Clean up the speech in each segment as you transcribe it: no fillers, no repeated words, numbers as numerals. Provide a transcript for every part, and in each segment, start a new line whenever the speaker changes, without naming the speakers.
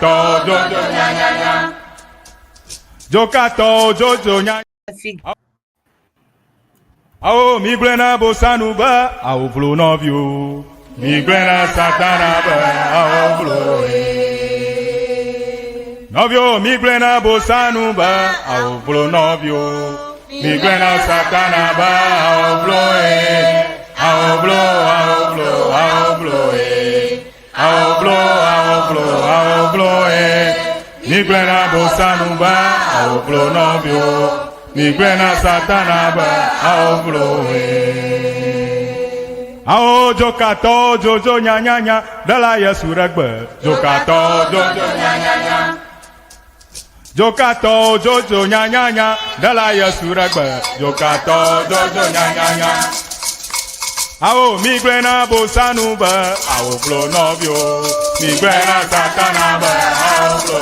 Dzokatɔwo dzodzo nyanyanya. Dzokatɔwo dzodzo nya. Awo mi gblɔe na bosanu be awo vlo nɔviwo. Mi gblɔe na satana be awo vlo nɔviwo. Mi gblɔe na bosanu be awo vlo nɔviwo. Mi gblɔe na satana be awo vlo awo vlo awo vlo awo vlo awo vlo awo vlo awo vlo Mi gblɔe na bosanu be awo vlo nɔviwo. Mi gblɔe na satana be awo vlo Awo dzokatɔwo dzodzo nyanyanya ɖela Yesu ɖe gbe. Dzokatɔwo dzodzo nyanyanya. Dzokatɔwo dzodzo nyanyanya ɖela Yesu ɖe gbe. Dzokatɔwo dzodzo nyanyanya. Awo mi gblɔe na bosanu be awo vlo nɔviwo. Mi gblɔe na satana be awo vlo.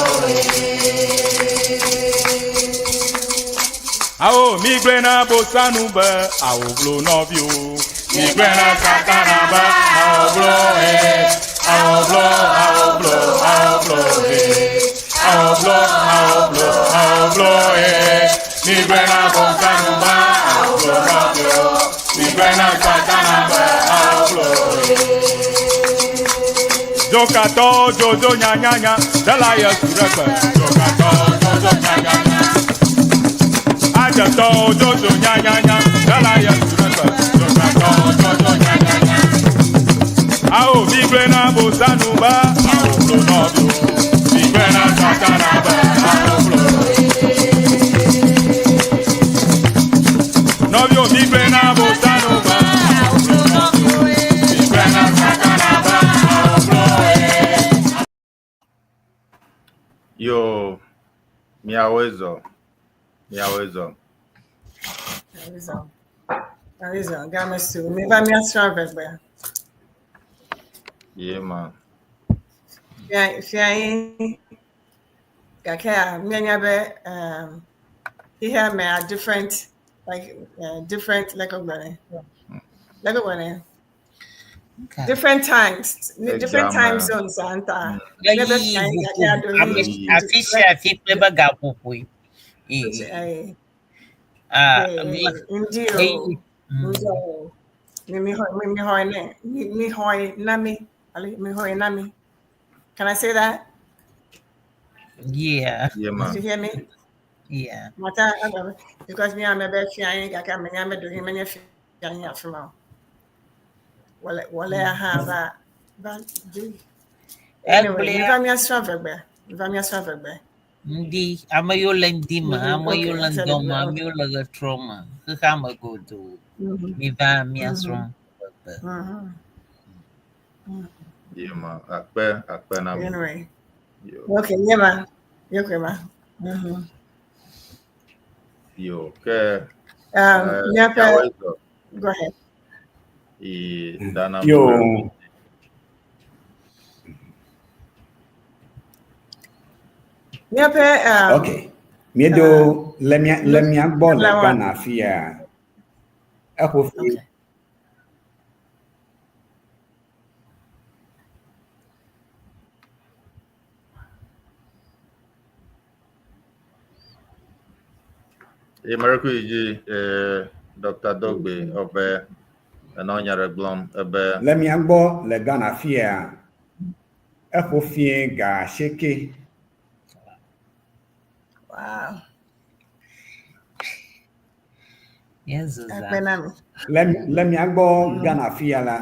Awo mi gblɔe na bosanu be awo vlo nɔviwo. Mi gblɔe na satana be awo vlo awo vlo awo vlo awo vlo awo vlo awo vlo awo vlo Mi gblɔe na bosanu be awo vlo nɔviwo. Mi gblɔe na satana be awo vlo Dzokatɔwo dzodzo nyanyanya ɖela Yesu ɖe gbe. Dzokatɔwo dzodzo nyanyanya. Adzetɔwo dzodzo nyanyanya ɖela Yesu ɖe gbe. Dzokatɔwo dzodzo nyanyanya. Awo mi gblɔe na bosanu be awo vlo nɔviwo. Mi gblɔe na satana be awo vlo. Nɔviwo mi gblɔe na bosanu be awo vlo nɔviwo. Mi gblɔe na satana be awo vlo.
Yo, miawoe zɔ. Miawoe zɔ.
Awizɔ. Awizɔ. Game su. Mi va míasrɔ̃ avegbe.
Ye ma.
Fia fia ye gake míanya be xexea me are different like different like ogbene. Like ogbene. Different times, different time zones anta. Míebe
Ɣeyiɣi
fia ye gake
vovovo
aɖo
ame
mi
afi sia afi kple be gaƒoƒoe. Ee, ah,
Ndi o.
ɣeyiɣi
Ndi o. Mi mi xɔ mi mi xɔe ne mi mi xɔe na mi. Ali mi xɔe na mi. Can I say that?
Yeah,
Ye ma.
Did you hear me?
yeah.
Mata because me ame be fia ye gake ame nya me do menye fia ye afi ma o. Wole wole hã va va do. Anyway, mi
Egblɔe
va míasrɔ̃ avegbe. Mi va míasrɔ̃ avegbe.
ŋdi, ame yiwo le ŋdi me, ame
Okay,
yiwo le
I said
ŋdɔ
it.
me, ame
Okay.
yiwo le ɣetrɔ me, xexea me godoo. Mi va míasrɔ̃ avegbe.
Ye ma. Akpe akpe na mi.
Anyway,
Yo.
okay, yeah ma. Okay ma.
Yo. Ke
Míaƒe
miawoe zɔ.
go ahead.
I dana
Yo,
Míaƒe
okay. Míeɖo le mía le mía gbɔ le
Lawa.
Ghana fia. Eƒo fi
Okay.
E mereku yi Dr. Dogbe ɔbɛ enɔ nya ɖe gblɔm ebe
le mía gbɔ le Ghana fia. Eƒo fie ga asieke.
Wow.
Míezu zã.
Akpe na mi.
Le le mía gbɔ Ghana fia la,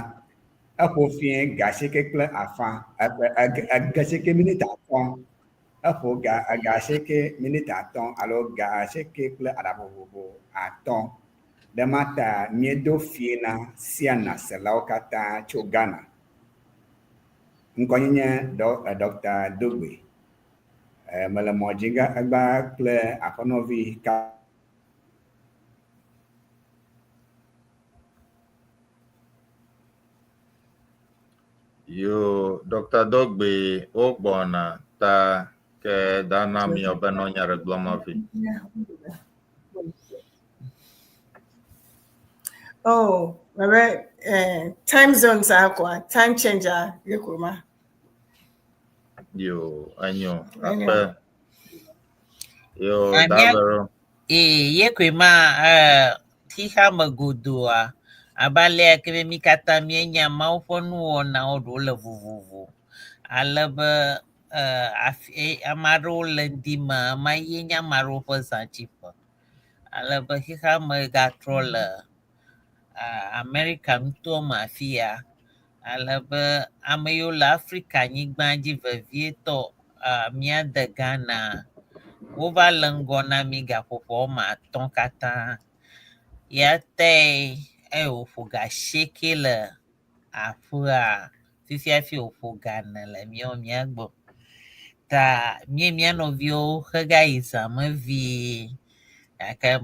eƒo fie ga asieke kple afã. Ga asieke miniti atɔ̃. Eƒo ga ga asieke miniti atɔ̃ alo ga asieke kple aɖaʋuʋuʋu atɔ̃. Ɖe ma ta míedo fie na Siana selawo katã tso Ghana. Ŋkɔnye nye Dr. Dogbe. Mele mɔ dzi egba kple aƒenɔvi ka.
Yo, Dr. Dogbe wogbɔna ta ke dana mi ɔbɛ nɔ nya ɖe gblɔm hafi.
Oh, maybe time zones are time changer.
Yo, enyo, akpe. Yo,
Ah, mía-
davero.
Ee, ye koe ma eh, xexea me godoa, abe alea ke be mí katã míenya Mawu ƒe nuwɔnawo ɖewo le vovovo. Ale be eh, afi, eh, ame aɖewo le ŋdi me, ame ye nye ame aɖewo ƒe zãtsiƒe. Ale be xexea me gatrɔ le eh, Amerika nutoa me afi ya. Ale be ame yiwo le Afrika nyigba dzi vevietɔ eh, mía de Ghana, wova le ŋgɔ na mí gaƒoƒo woame atɔ̃ katã. Ya tae eye wòƒo ga asieke le aƒea fifia hafi wòƒo ga ene le míawo mía gbɔ. Ta mí mía nɔviwo hegayi zã me vie gake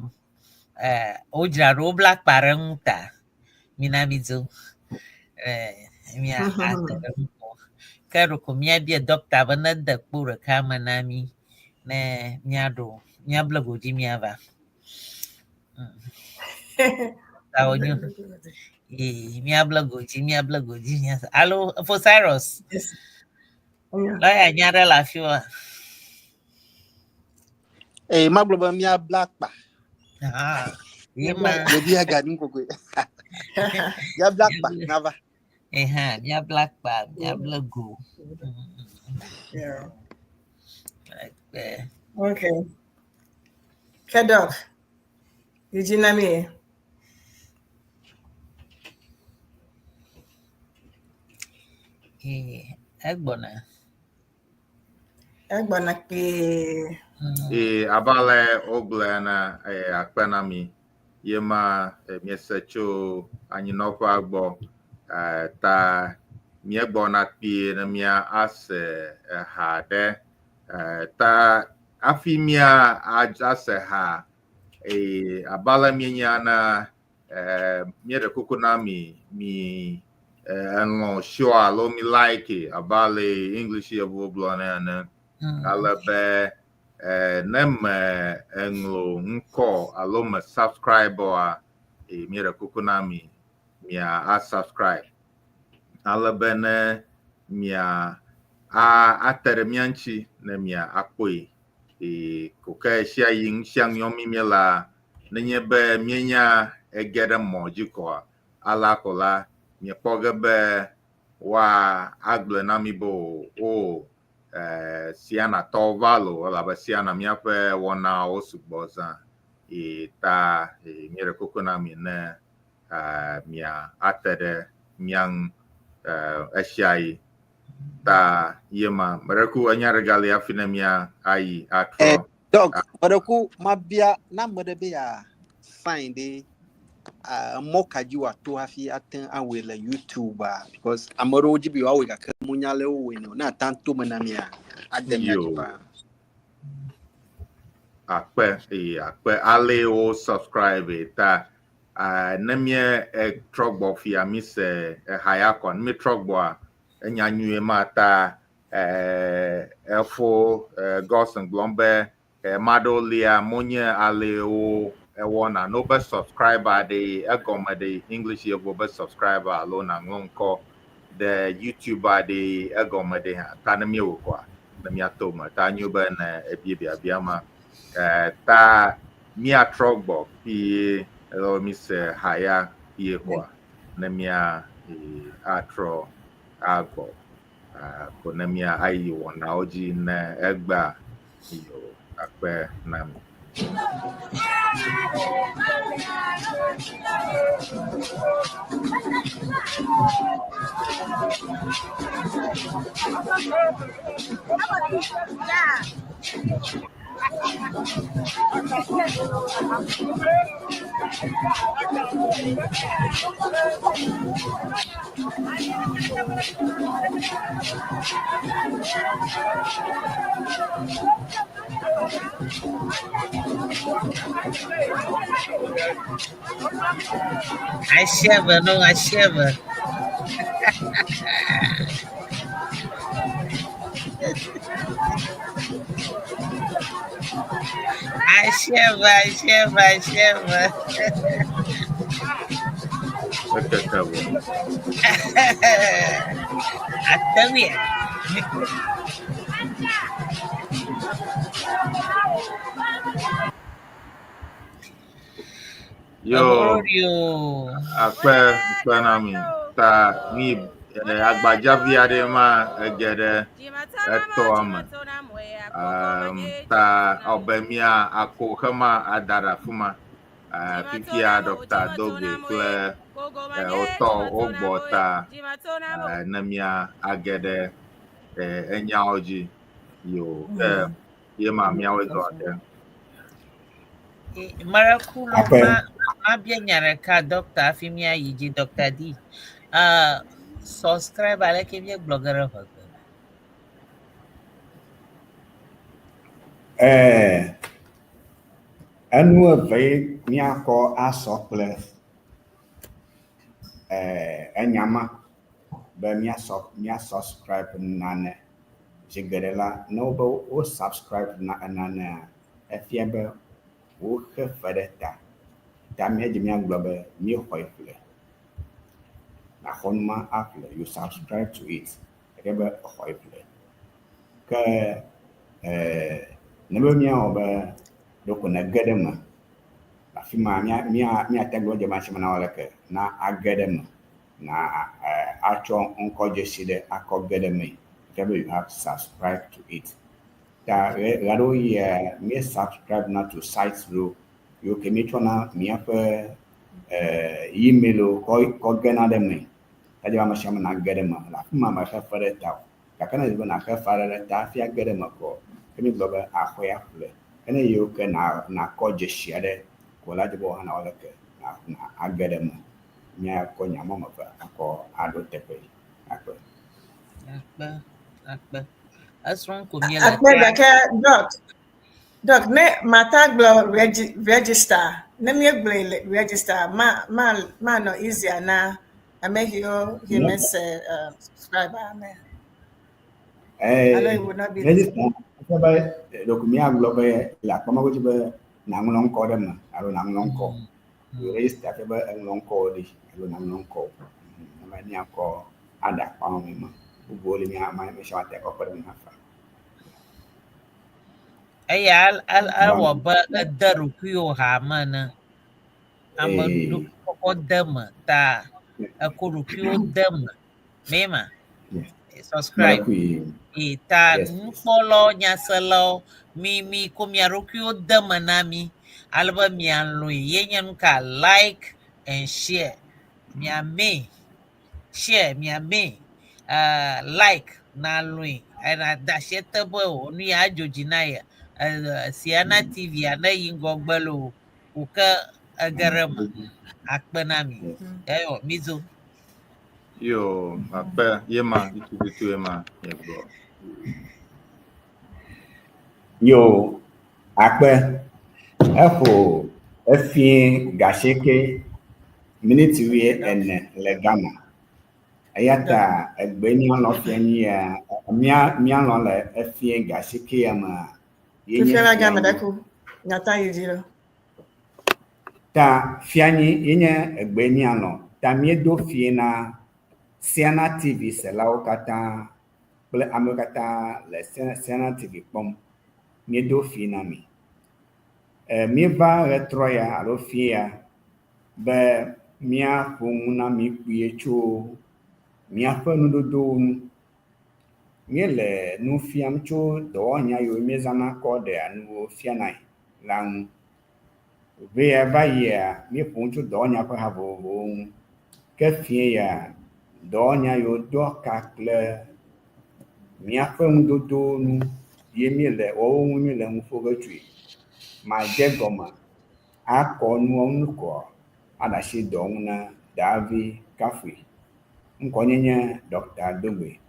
eh, wodzra ɖo wobla akpa ɖe eŋu ta mina midzo eh, mía ate ɖe eŋu kpɔ. Ke ɖeko míabia ɖɔkta be nede kpo ɖeka me na mí ne míaɖo míable godzi míava. Ta wònyo. Ee, míable godzi míable godzi míava. Alo Fo Cyrus,
Yes. Enyo.
lɔya nya ɖe le afi wa.
Ee, magblɔ be míabla akpa.
Ah, ye ma.
Ɖevia gaɖu kokoe. Míabla akpa nava.
Eha, míabla akpa, míable go.
Yeah.
Eh,
Okay. Ke doc, yi dzi na mi.
Eh, egbɔna.
Egbɔna kpuie.
E abe ale wogblɔe ene, e, akpe na mi. Ye ma e, míese tso anyinɔƒea gbɔ. E, ta míegbɔna kpuie ne mía ase eha ɖe. E, ta hafi mía ase ha, e, abe ale míenya ene, e, míeɖe kuku na mi, mi e, elɔ̃ show alo mi like abe ale English yevuwo gblɔnɛ ene. Ale be eh, ne me eŋlɔ ŋkɔ alo me subscribe oa, eh, míeɖe kuku na mi mia a subscribe. Ale be ne mia a ate ɖe mía ŋuti ne mia akpɔe. Eh, ko ke sia yi nu sia nu yɔm mi míelea, nenye be míenya ege ɖe mɔ dzi koa, alea ko la, miekpɔ ge be woa agblɔe na mi be o, o eh, Siana tɔwo va lo, elabe Siana míaƒe wɔnawo sugbɔ zã. E, ta e, míeɖe kuku na mi ne eh, mia ate ɖe mía ŋu eh, esiayi. Ta ye ma, meɖe ku enya ɖe gali hafi ne mía ayi atrɔ.
Eh, Doc, meɖe ku mabia na ame ɖe be ya sign ɖe ah, mɔ ka dzi wòato hafi ate ŋu awɔe le YouTube a because ame ɖewo dzi be yewoawɔe gake munya le wowɔe ne o. Ne ate ŋu ato me na mia, ade mia dzi
Yo.
paa.
Akpe eye akpe ale wo subscribe ta ah, ne mie etrɔ gbɔ fia mi se eha ya kɔ ne mi trɔ gbɔa enya nyuie ma ta eh, efo eh, Godson gblɔm be eh, maɖewo lia monye ale wo ewɔna no be subscriber ɖe egɔme ɖe English yevuwo be subscriber alo nàŋlɔ ŋkɔ ɖe YouTube ɖe egɔme ɖe hã ta ne míewɔ kɔa ne míato me ta nyo be ne ebie biabia ma eh, ta míatrɔ gbɔ kpuie alo mi se ha ya kpuie kɔa ne mía eh, atrɔ agbɔ ah, ko ne mía ayi wɔnawo dzi ne egbea yo akpe na mi.
I shiver, no, I shiver. I shiver, I shiver, I shiver.
Ekeke vɔ.
Atawia.
Yo,
Ehorio.
akpe akpe na mi. Ta mi eh, agbadzavi aɖe ma ege ɖe etɔa me. Um, ta ɔbe mia ako xema ada ɖe afi ma. Eh, fifia Dr. Dogbe kple eh, wotɔ wogbɔ ta eh, ne mia age ɖe eh, enyawo dzi. Yo, ke ye ma miawoe zɔ ake.
Marakulo
Akpe.
ma mabia nya ɖeka dɔkta hafi míayi dzi dɔkta D. Uh, subscribe aleke míegblɔ ge ɖe ʋegbe.
Eh, enu eve ye míakɔ asɔ kple eh, enya ma be míasɔ mía subscribe nane. Zi geɖe la, ne wobe wo subscribe na nanea, efia be woxe fe ɖe ta. Ta míedzi míagblɔ be míexɔe ƒle. Nàxɔ nu ma aƒle. You subscribe to it. Efia be exɔe ƒle. Ke eh, ne be míawɔ be ɖeko nège ɖe eme, le afi ma mía mía míate gblɔ dze ma na wò leke na age ɖe eme na eh, atsɔ ŋkɔdzesi ɖe akɔ ge ɖe eme. Efia be you have subscribed to it. Ta ɣe ɣeaɖewoɣia mí subscribe na to sites ɖewo yiwo ke míetsɔna míaƒe eh, email kɔ kɔ gena ɖe eme. Ta dze be ame sia ame nage ɖe eme. Le afi ma mexe fe ɖe ta o. Gake ne edzi be nàxe fe aɖe ɖe ta hafi age ɖe eme kɔ, ke mígblɔ be axɔe aƒle. Ke ne yiwo ke na nakɔ dzesi aɖe ko la dzi be wò hã nawɔ leke na na age ɖe eme. Míakɔ nya ma ame eve akɔ aɖo teƒe. Akpe.
Akpe, akpe. Esrɔ̃m ko míele
Akpe
ta.
gake doc, doc ne mata gblɔ regi register ne míegblɔe le register ma ma manɔ easier na ame yiwo yi mese subscribe ame. Alo
Eh,
it would not be the
register efia be ɖeko míagblɔ be le akpa ma godzi be nàŋlɔ ŋkɔ ɖe eme alo nàŋlɔ ŋkɔ. Register fia be eŋlɔ ŋkɔwò ɖi alo nàŋlɔ ŋkɔwò. Ame míakɔ aɖe akpa me ma. Bubuwo li mía ame sia ame ate kɔ kpe ɖe ŋu hafi.
Eya el ewɔ be ede ɖokuiwò hame ene. Ame
Ee,
ɖokui kɔkɔ de eme ta eko ɖokuiwo de eme. Mema
yes.
subscribe.
Mɛkui.
E ta
Yes.
nukpɔlawo, nyaselawo, mi mi ko mia ɖokuiwo de eme na mi ale be mialɔ̃e. Ye nye nu ka like and share. Miame share miame like na lɔ̃e. Ena da asi ete be o nu ya adzo dzi na ye. Siana TV a ne yi ŋgɔgbe loo ko ke ege ɖe eme. Akpe na mi.
Yes.
Eyɔ midzo.
Yo, akpe ye ma tututu ye ma ye gblɔ.
Yo, akpe. Eƒo efie gasieke miniti wuie ene le Ghana. Eya ta egbe míalɔ fia nyi ya mía míalɔ le efie gasieke ya mea ye nye
Fifia la game
fianyi.
ɖe ku. Nyata yi dzi ɖo.
Ta fianyi ye nye egbe míalɔ. Ta míedo fie na Siana TV selawo katã kple amewo katã le Siana Siana TV kpɔm. Míedo fie na mi. E, míeva ɣetrɔ ya alo fie ya be míaƒo nu na mi kpuie tso míaƒe nudodowo ŋu. Míele nu fiam tso dɔwɔnya yiwo míezãna kɔ ɖea nuwo fianae la ŋu. Ʋe ya va yia, míeƒo nu tso dɔwɔnya ƒe ha vovovowo ŋu. Ke fie ya, dɔwɔnya yiwo doa ka kple míaƒe nudodowo nu ye míele woawo ŋu míele nu ƒo ge tsoe. Madze gɔme akɔ nuwo ŋu kɔ aɖe asi dɔ ŋu na Davi Kafui. Ŋkɔnye nye Dr. Dogbe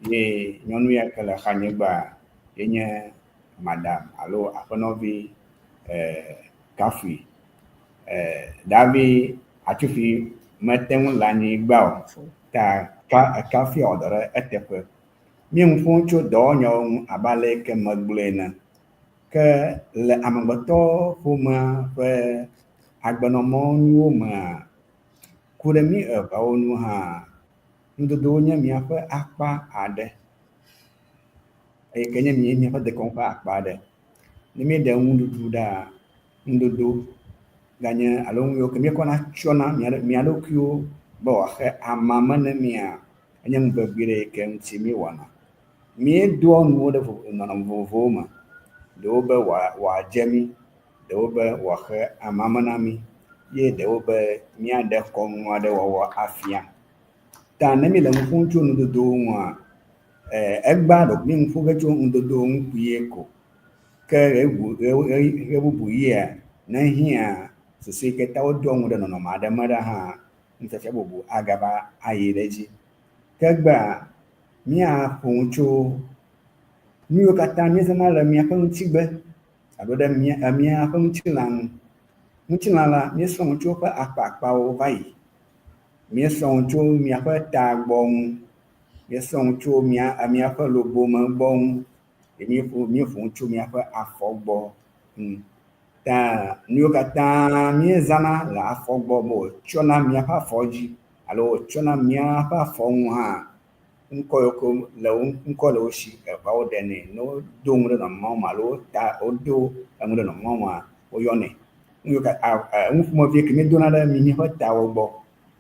ye nyɔnu ya ke le xanyegbea ye nye madam alo aƒenɔvi eh, Kafui. Eh, Davi Atsufi mete ŋu le anyigba o ta ka Kafui wɔ dɔ ɖe eteƒe. Míe nu ƒom tso dɔwɔnyawo ŋu abe ale yi ke megblɔe ene. Ke le amegbetɔ ƒomea ƒe agbenɔmɔnuwo mea, ku ɖe mí eveawo nu hã, nudodowo nye míaƒe akpa aɖe. eye ke nye míaƒe dekɔnu ƒe akpa aɖe. Ne míeɖe nuɖuɖu ɖa, nudodo ganye alo nu yiwo ke míekɔna tsyɔna mía ɖokuiwo be wòaxe amame ne mía, enye nu vevi ɖe yi ke ŋuti míewɔna. Míedoa nuwo ɖe nɔnɔme vovovowo me. Ɖewo be wòadze mí, ɖewo be wòaxe amame na mí ye ɖewo be míaɖe kɔnu aɖe wɔwɔ afia. Ta ne míele nu ƒom tso nudodowo ŋua, egbea ɖeko mí nu ƒo ge tso nudodowo ŋu kpuie ko. Ke ɣebubuɣia, ne ehiã susu yi ke ta wodoa nu ɖe nɔnɔme aɖe me ɖa hã, nufiafia bubu agava ayi ɖe edzi. Ke egbea, míaƒo nu tso nu yiwo katã míezãna le míaƒe ŋutigbe alo ɖe míaƒe ŋutilã ŋu. Ŋutilã la, míesrɔ̃ nu tso eƒe akpaakpawo va yi. Míesrɔ̃ nu tso míaƒe tagbɔ ŋu, míesrɔ̃ nu tso míaƒe lobome gbɔ ŋu, eye míeƒo nu tso míaƒe afɔ gbɔ ŋu. Ta nu yiwo katã míezãna le afɔ gbɔ be wòtsyɔna míaƒe afɔ dzi alo wòtsyɔna míaƒe afɔ ŋu hã, ŋkɔ yiwo ke le wo ŋkɔ le wo si eva woɖenɛ. Ne wodo nu ɖe nɔnɔme me alo wota wodo enu ɖe nɔnɔme mea, woyɔnɛ. Nu yiwo katã nu ƒomevi ke míedona ɖe míaƒe tawo gbɔ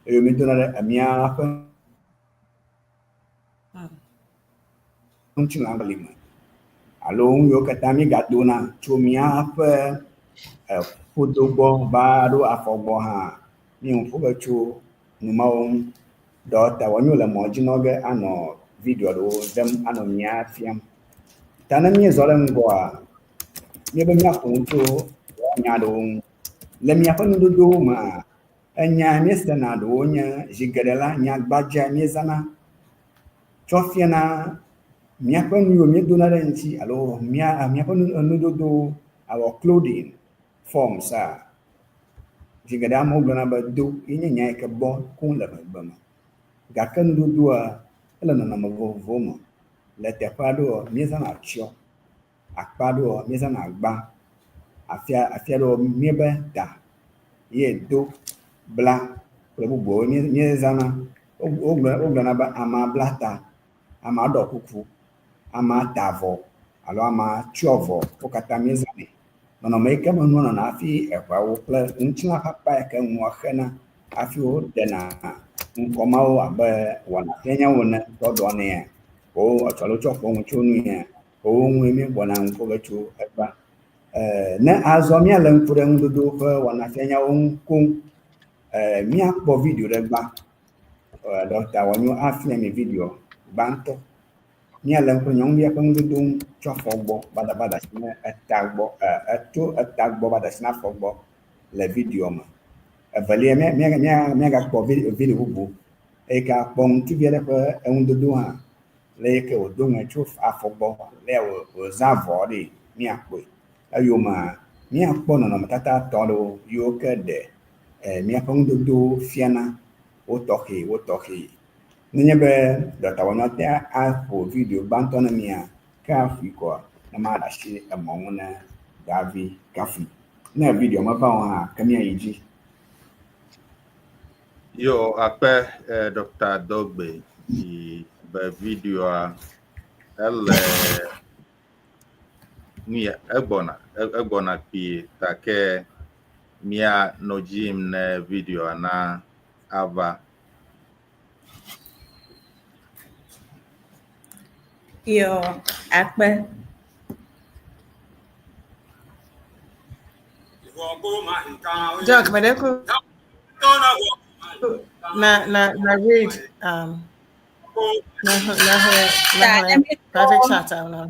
eye míedona ɖe míaƒe ŋutilã li me alo nu yiwo katã míegadona tso míaƒe ƒodo gbɔ va ɖo afɔ gbɔ hã, míeŋu ƒo ge tso nu mawo ŋu. Ɖɔkta Wɔnyo le mɔ dzi nɔ ge anɔ video aɖewo ɖem anɔ mía fiam. Ta ne míezɔ ɖe ŋgɔa, míebe míaƒo nu tso nya aɖewo ŋu. Le miaƒe nudodowo mea, enya míesena ɖewo nye zi geɖe la, nya gbadza míezãna tsɔ fiana míaƒe nu yiwo míedona ɖe ŋuti alo míaƒe nudodowo, our clothing forms a. Zi geɖe amewo gblɔna be do ye nye nya yi ke bɔ koŋ le ʋegbe me. Gake nudodoa, ele nɔnɔme vovovowo me. Le teƒe aɖewoa, míezãna tsyɔ, akpa aɖewoa, míezãna agba, afia afi aɖewoa, míebe ta ye do, bla kple bubuawo míezãna. Wogblɔna be amea bla ta, amea ɖɔ kuku, amea ta avɔ alo amea tsyɔ avɔ. Wo katã míezãnɛ. Nɔnɔme yi ke me nua nɔna hafi eŋeawo kple ŋutilã ƒe akpa yi ke nua xena hafi woɖena ŋkɔ mawo abe wɔnafianyawo ene tsɔ ɖɔnɛa, wo etsɔ alo tsɔ ƒoa nu tso nuya, wowo ŋue míegbɔna nu ƒo ge tso egbea. Ne azɔ míalé ŋku ɖe nudodo ƒe wɔnafianyawo ŋu koŋ, míakpɔ video ɖe gbã. Ɖɔkta Wɔnyo afia mi video gbãtɔ. Míalé ŋku ɖe nyɔnuvia ƒe nudodo ŋu tso afɔ gbɔ va da asi na eta gbɔ, etso eta gbɔ va da asi na afɔ gbɔ le videoa me. Evelia, míagakpɔ video bubu eyi ke akpɔ ŋutsuvi aɖe ƒe enudodo hã le eyi ke wòdo ŋe tso afɔ gbɔ le ya wòzã avɔ ɖi míakpɔe. Eyomea, míakpɔ nɔnɔmetata etɔ̃ aɖewo yiwo ke ɖe míaƒe nudodowo fiana wo tɔxɛ wo tɔxɛ. Nenye be ɖɔkta wɔnɔ ate aƒo video gbãtɔ ne mía, ke aƒoe kɔa, ne maɖe asi emɔ ŋu ne Davi kafui. Ne video meva o hã, ke míayi dzi.
Yo, akpe Dr. Dogbe yi be videoa ele nuya egbɔna egbɔna kpuie take mía nɔ dzi yim ne videoa na ava.
Yo, akpe. Doc, meɖe ku na read na
Ta
xlẽ private chat na.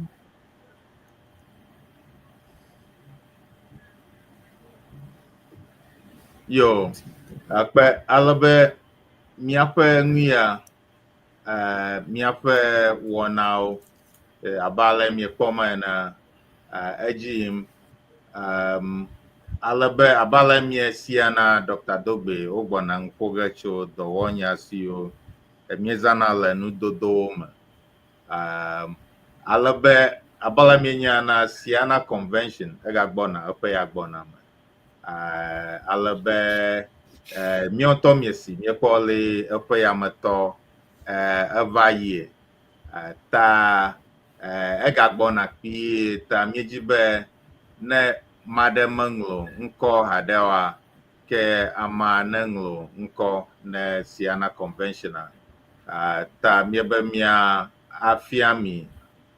Yo, akpe ale be míaƒe nu ya, míaƒe wɔnawo abe ale miekpɔ me ene, edzi yim. Ale be abe ale miesia na Dr. Dogbe wogbɔna nu ƒo ge tso dɔwɔnya siwo míezãna le nudodowo me. Ale be abe ale mienya na Siana Convention egagbɔna eƒe ya gbɔna me. Ale be míawo ŋutɔ miesi míekpɔ le eƒe ya me tɔ eva yie. Ta Eh, egagbɔna kpuie ta míedzi be ne maɖe meŋlɔ ŋkɔ haɖe oa, ke amea neŋlɔ ŋkɔ ne Siana Convention-a. Ah, ta míebe mía afia mi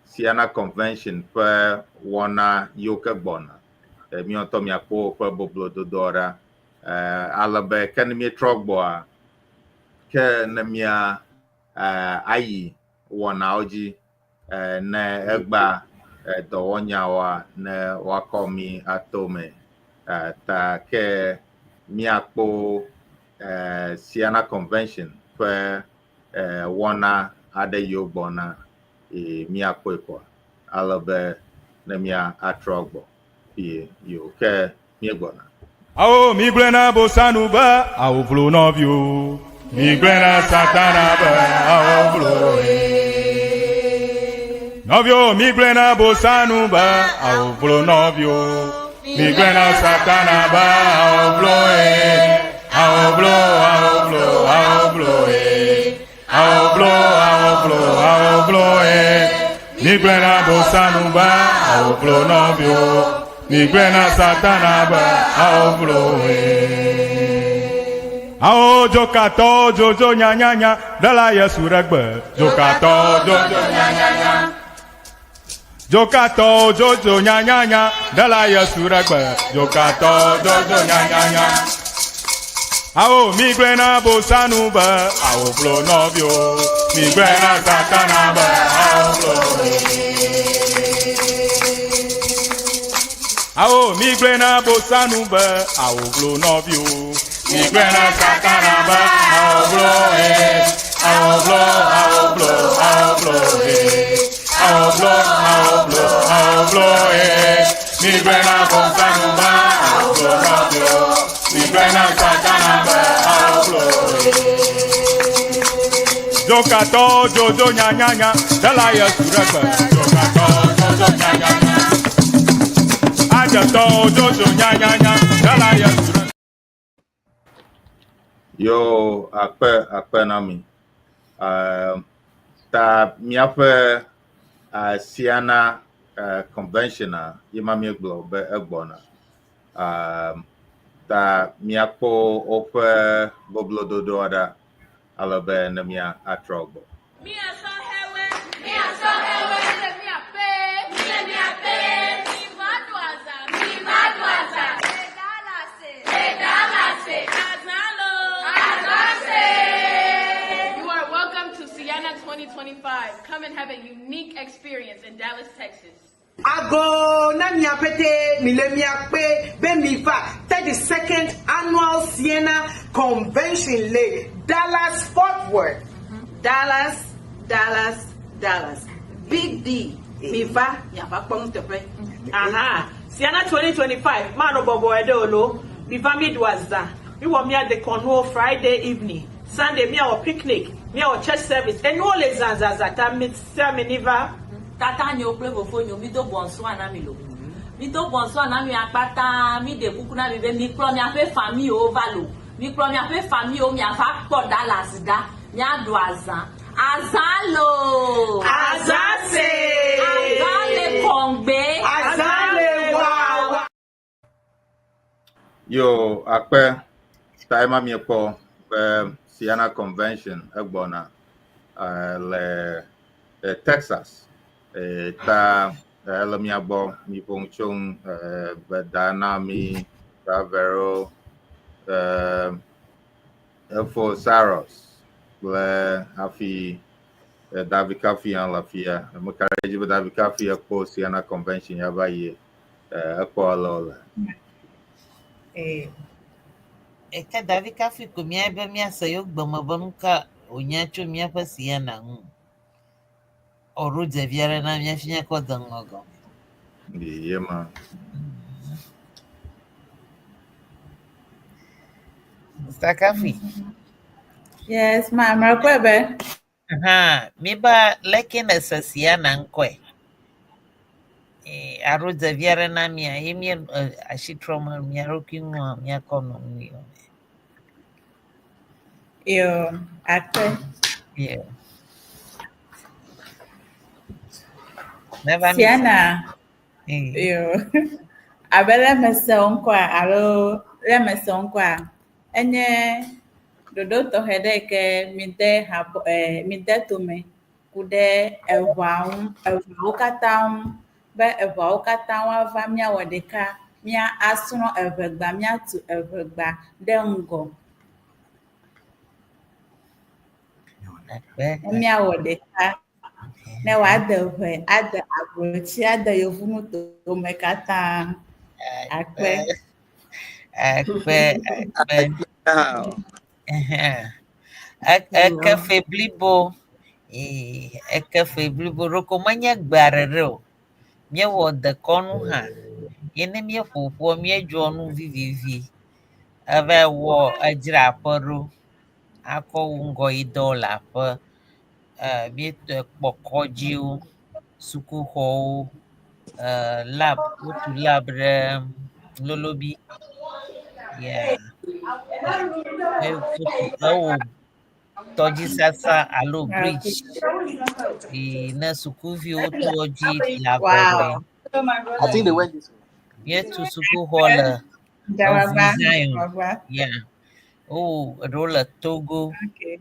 Siana Convention ƒe wɔna yiwo ke gbɔna. Eh, míawo ŋutɔ miakpɔ woƒe boblododoa ɖa. Eh, ale be ke ne míetrɔ gbɔa, ke ne mía eh, ayi wɔnawo dzi eh, ne egba eh, dɔwɔnyawoa ne woakɔ mí ato me. Eh, ta ke míakpɔ eh, Siana Convention ƒe eh, wɔna aɖe yiwo gbɔna eh, míakpɔe kɔa ale be ne mía atrɔ gbɔ kpuie yiwo ke míegbɔna.
Awo migblɔe na Bosanu be awo vlo nɔviwo. Migblɔe na Satana be awo vlo nɔviwo. Migblɔe na Bosanu be awo vlo nɔviwo. Migblɔe na Satana be awo vlo awo vlo awo vlo awo vlo awo vlo awo vlo awo vlo Migblɔe na Bosanu be awo vlo nɔviwo. Migblɔe na Satana be awo vlo Awo dzokatɔwo dzodzo nyanyanya ɖela Yesu ɖe gbe. Dzokatɔwo dzodzo nyanyanya. Dzokatɔwo dzodzo nyanyanya ɖela Yesu ɖe gbe. Dzokatɔwo dzodzo nyanyanya. Awo migblɔe na Bosanu be awo vlo nɔviwo. Migblɔe na Satana be awo vlo. Awo migblɔe na Bosanu be awo vlo nɔviwo. Migblɔe na Satana be awo vlo he. Awo vlo, awo vlo, awo vlo he. Awo vlo, awo vlo, awo vlo he. Migblɔe na Bosanu be awo vlo nɔviwo. Migblɔe na Satana be awo vlo he. Dzokatɔwo dzodzo nyanyanya ɖela Yesu ɖe gbe. Dzokatɔwo dzodzo nyanyanya. Adzetɔwo dzodzo nyanyanya ɖela Yesu ɖe gbe.
Yo akpe akpe na mi. Uh, ta míaƒe uh, Siana uh, convention a ye ma míegblɔ be egbɔna. Uh, ta míakpɔ woƒe boblododoa ɖa ale be ne mía atrɔ gbɔ.
You are welcome to Siena 2025. Come and have a unique experience in Dallas, Texas.
Ago na mia pete mi le mia kpe be mi va 32nd annual Siena Convention le Dallas Fort Worth.
Dallas, Dallas, Dallas. Big D, mi va miava kpɔ nuteƒe.
Aha, Siena 2025, manɔ bɔbɔe ɖe o lo. Mi va mi ɖu azã. Mi wɔ mia dekɔnuwo Friday evening. Sunday miawɔ picnic, miawɔ church service. Enuwo le zãzãzã ta mi sia mi ni va.
Tata nyewo kple fofo nyewo, mido bonsoir na mi lo. Mido bonsoir na mi akpata, mi ɖe kuku na mi be mikplɔ miaƒe famiwo va lo. Mikplɔ miaƒe famiwo miava kpɔ Dallas ɖa, miaɖu azã. Azã lo!
Azã se!
Azã le kɔŋgbe!
Azã le wawa!
Yo akpe ta ema miekpɔ be Siena Convention egbɔna eh, le eh, Texas. Eh, ta eh, ele mia gbɔ miƒo nu tso ŋu eh, be da na mi da Vero eh, Efo Saros kple hafi eh, David Kafi hã le afia. Meka ɖe edzi be David Kafi ekpɔ Siena Convention ya va yi eh, ekpɔ ale wòle.
Eh,
Eke David Kafi ko mía be míase yewo gbeme be nu ka wònya tso míaƒe Siena ŋu. Ɔɖo dzevi aɖe na mía fi míakɔ de ŋgɔ gɔme.
Ye ma.
Mr. Kafi.
Yes, ma, mrakwe
Aha, míba leke ne se Siena ŋkɔe. Eh, aɖo dzevi aɖe na mía ye mía eh, asi trɔm mía ɖokui ŋua míakɔ nɔ nu yɔ me.
Yo, akpe.
Yeah. Neva mi se.
Siana. Yo. Abe le mese wo ŋkɔa alo le mese wo ŋkɔa, enye ɖoɖo tɔxɛ ɖe yi ke mide habɔ eh, mide tome ku ɖe eʋua ŋu, eʋuawo katã ŋu be eʋuawo katã woava míawɔ ɖeka, mía asrɔ̃ eʋegba, míatu eʋegba ɖe ŋgɔ.
Akpe.
Ne míawɔ ɖeka ne wòade ʋe, ade ablotsi, ade yevunutowo katã. Akpe.
Akpe, akpe. Eke fe blibo. Ee, eke fe blibo ɖeko menye gbe aɖe ɖe o. Míewɔ dekɔnu hã. Ye ne míeƒo ƒua, míedzɔ nu vivivi. Eva wɔ edzra aƒe ɖo akɔ wu ŋgɔyidɔ le aƒe. Míetɔ kpɔ kɔdziwo, sukuxɔwo, lab, wotu lab ɖe Lolobi. Yeah. Wotu ewɔ tɔdzisasa alo bridge yi ne sukuviwo to edzi le
Wow.
aʋeʋe.
I think they went this way.
Míetu sukuxɔ le
Dawagba.
Evu Zion.
Dawagba.
Yeah. Wowɔ eɖewo le Togo.
Okay.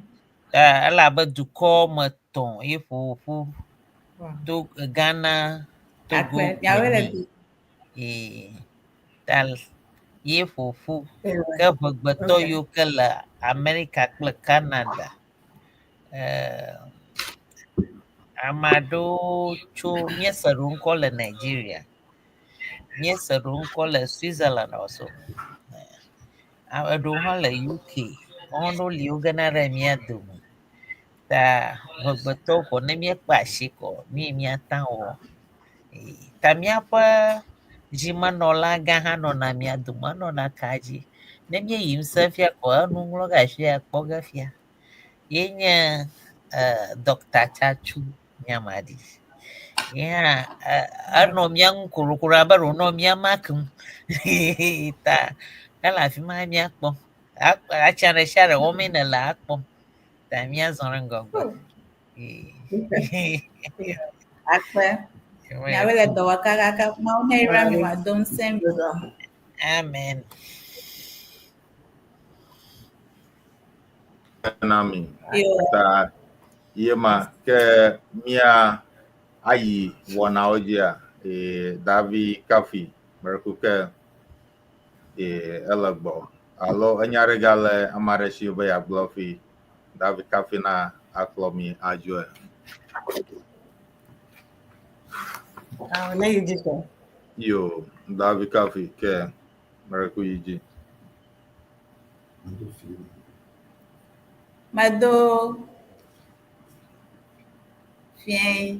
Ele abe dukɔ me tɔ̃ ye ƒo ƒu.
Wow.
To Ghana, Togo,
Akpe. Miawoe le
Benin. Ee, ta ye ƒo ƒu. Ke ʋegbetɔ
Okay.
yiwo ke le Amerika kple Canada. Ame aɖewo tso míese ɖewo ŋkɔ le Nigeria. Míese ɖewo ŋkɔ le Switzerland also. Eɖewo hã le UK. Woawo ɖewo li wogena ɖe mía dome. Ta ʋegbetɔwo ko ne míekpe asi ko nu yi míate ŋu awɔ. Ee, ta míaƒe zimenɔla gã hã nɔna mía dome, enɔna ka dzi. Ne míeyi ŋusẽ fia ko enu ŋlɔ ge afi ya kpɔ ge fia. Ye nye Dr. Tsatsu Nyamadi. Ye hã enɔ mía ŋu korokoro abe ɖe wònɔ mía makum. Ta ele afi ma míakpɔ. Atsia ɖe sia ɖe wɔmee nèle akpɔ. Ta míazɔ ɖe ŋgɔgbe. Ee.
Akpe. Miawoe le dɔ wɔ kakaka. Mawu ne yra mi wòado ŋusẽ mi.
Amen.
Na mi.
Yo.
Ta ye ma ke mía ayi wɔnawo dzia ee Davi Kafi mereku ke ee ele gbɔ alo enya ɖe gale ame aɖe si be yeagblɔ fi Davi Kafi na akplɔ mi adzoe.
Ah, ne yi dzi kɔ.
Yo Davi Kafi ke mereku yi dzi.
Medo fiẽ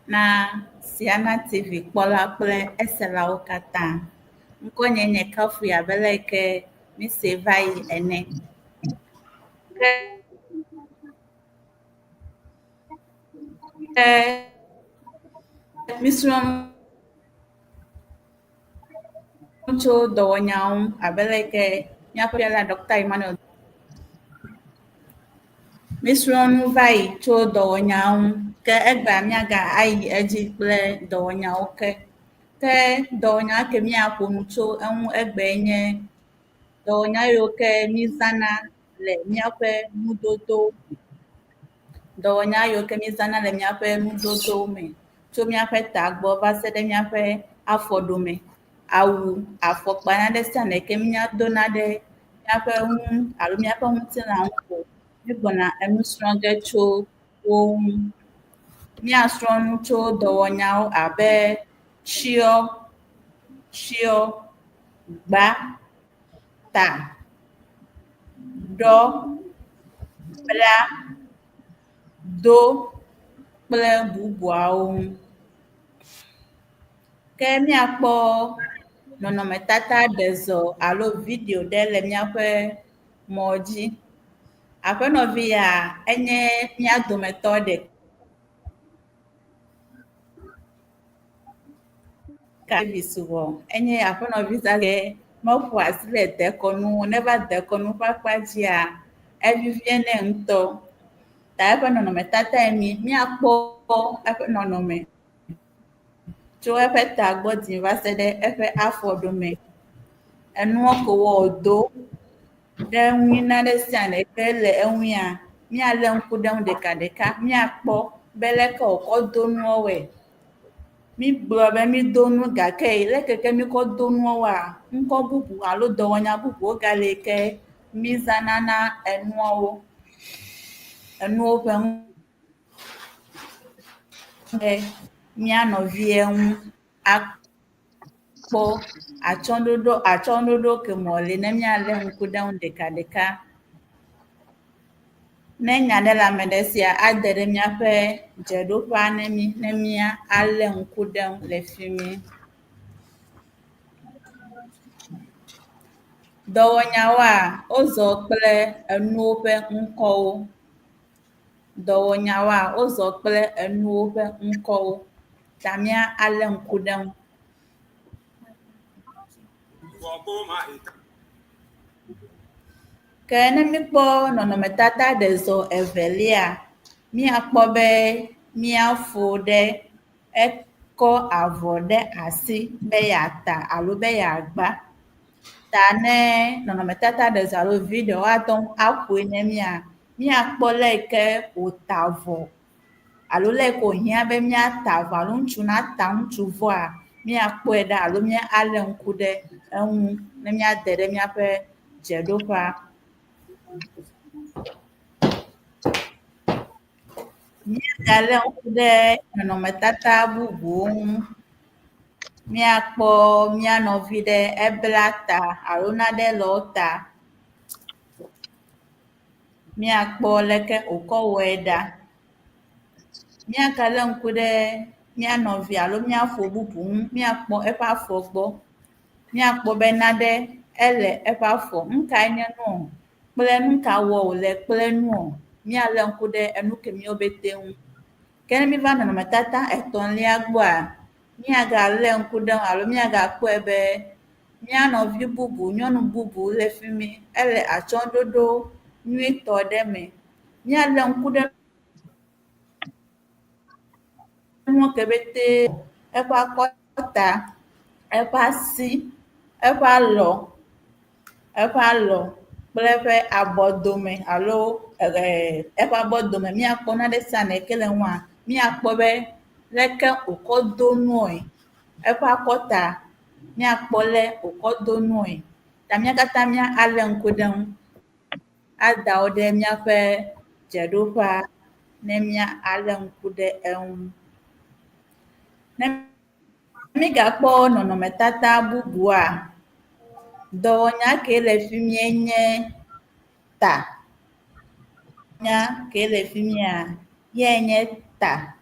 na Siana TV kpɔla kple eselawo katã. Ŋkɔnye nye Kafui abe le yi ke mise va yi ene. Ke mísrɔ̃ nu tso dɔwɔnyawo ŋu abe le yi ke míaƒe fiala Dr. Emmanuel Mísrɔ̃ nu va yi tso dɔwɔnyawo ŋu ke egbea míaga ayi edzi kple dɔwɔnyawo ke. Ke dɔwɔnya ke míaƒo nu tso eŋu egbee nye dɔwɔnya yiwo ke mízãna le míaƒe nudodowo me. Dɔwɔnya yiwo ke mízãna le míaƒe nudodowo me tso míaƒe tagbɔ va se ɖe míaƒe afɔɖome. Awu, afɔkpa naɖe sia ɖe ke míadona ɖe míaƒe ŋu alo míaƒe ŋutilã ŋu ko míegbɔna enu srɔ̃ ge tso wo ŋu. Míasrɔ̃ nu tso dɔwɔnyawo abe tsiɔ, tsiɔ, gba, ta, ɖɔ, bla, do kple bubuawo ŋu. Ke míakpɔ nɔnɔmetata ɖezɔ alo video ɖe le míaƒe mɔ dzi. Aƒenɔvi ya enye mía dometɔ ɖeka. Davis wɔ enye aƒenɔvi zazɛ meƒo asi le dekɔnu ŋu. Ne eva dekɔnu ƒe akpa dzia, evivie nɛ ŋutɔ. Ta eƒe nɔnɔmetata ye mi. Míakpɔ eƒe nɔnɔme. tso eƒe tagbɔ dzi va se ɖe eƒe afɔɖome. Enua ke wòdo ɖe ŋui nane sia nane ke le eŋuia, míalé ŋku ɖe eŋu ɖekaɖeka, míakpɔ be leke wòkɔ do nuawoe. Mígblɔ be mído nu gake leke ke míkɔ do nuawoa, ŋkɔ bubu alo dɔwɔnya bubuwo gale ke mízãna na enuawo. Enuwo ƒe ɖe mía nɔvia ŋu akpɔ atsyɔ̃ɖoɖo atsyɔ̃ɖoɖo ke me wòle ne míalé ŋku ɖe eŋu ɖekaɖeka. Ne nya ɖe le ame ɖe sia, ade ɖe míaƒe dzeɖoƒea ne mí ne míalé ŋku ɖe eŋu le fi mi. Dɔwɔnyawoa, wozɔ kple enuwo ƒe ŋkɔwo. Dɔwɔnyawoa, wozɔ kple enuwo ƒe ŋkɔwo ta míalé ŋku ɖe eŋu. Ke ne míkpɔ nɔnɔmetata ɖe zɔ evelia, míakpɔ be míafo ɖe ekɔ avɔ ɖe asi be yeata alo be yeagba. Ta ne nɔnɔmetata ɖe zɔ alo video woate ŋu aƒoe ne mía, míakpɔ le yi ke wòta avɔ alo le yi ke wòhiã be míata avɔ alo ŋutsu nata ŋutsuvɔa, míakpɔe ɖa alo míalé ŋku ɖe eŋu ne míade ɖe míaƒe dzeɖoƒea. Míagalé ŋku ɖe nɔnɔmetata bubuwo ŋu. Míakpɔ mía nɔvi ɖe ebla ta alo nane le wo ta. Míakpɔ leke wòkɔ wɔe ɖa. Míagalé ŋku ɖe mía nɔvi alo mía fo bubu ŋu. Míakpɔ eƒe afɔ gbɔ. Míakpɔ be nane ele eƒe afɔ. Nu kae nye nuɔ kple nu ka wɔ wòle kple nuɔ. Míalé ŋku ɖe enu kemiwo pete ŋu. Ke ne míva nɔnɔmetata etɔ̃lia gbɔa, míagalé ŋku ɖe eŋu alo míagakpɔe be mía nɔvi bubu, nyɔnu bubu le fi mi. Ele atsyɔ̃ɖoɖo nyuitɔ ɖe me. Míalé ŋku ɖe nuwo ke pete eƒe akɔta, eƒe asi, eƒe alɔ, eƒe alɔ kple eƒe abɔdome alo eƒe abɔdome. Míakpɔ nane sia nane ke le eŋua, míakpɔ be leke wòkɔ do nue. Eƒe akɔta, míakpɔ le wòkɔ do nue. Ta mía katã míalé ŋku ɖe eŋu ada wo ɖe míaƒe dzeɖoƒea ne míalé ŋku ɖe eŋu. Ne mígakpɔ nɔnɔmetata bubua, dɔwɔnya kee le fi mie nye ta. Nya kee le fi mia, yae nye ta.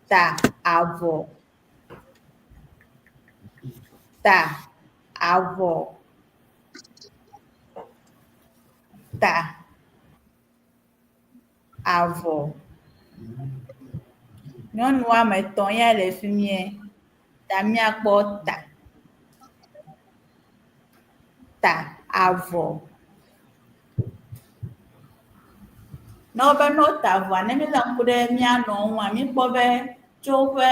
Ta avɔ. Ta avɔ. Ta avɔ. Nyɔnu woame etɔ̃ ya le fi mie ta míakpɔ ta. Ta avɔ. Ne wobe ne wota avɔa, ne míelé ŋku ɖe mía nɔwo ŋua, míkpɔ be tso woƒe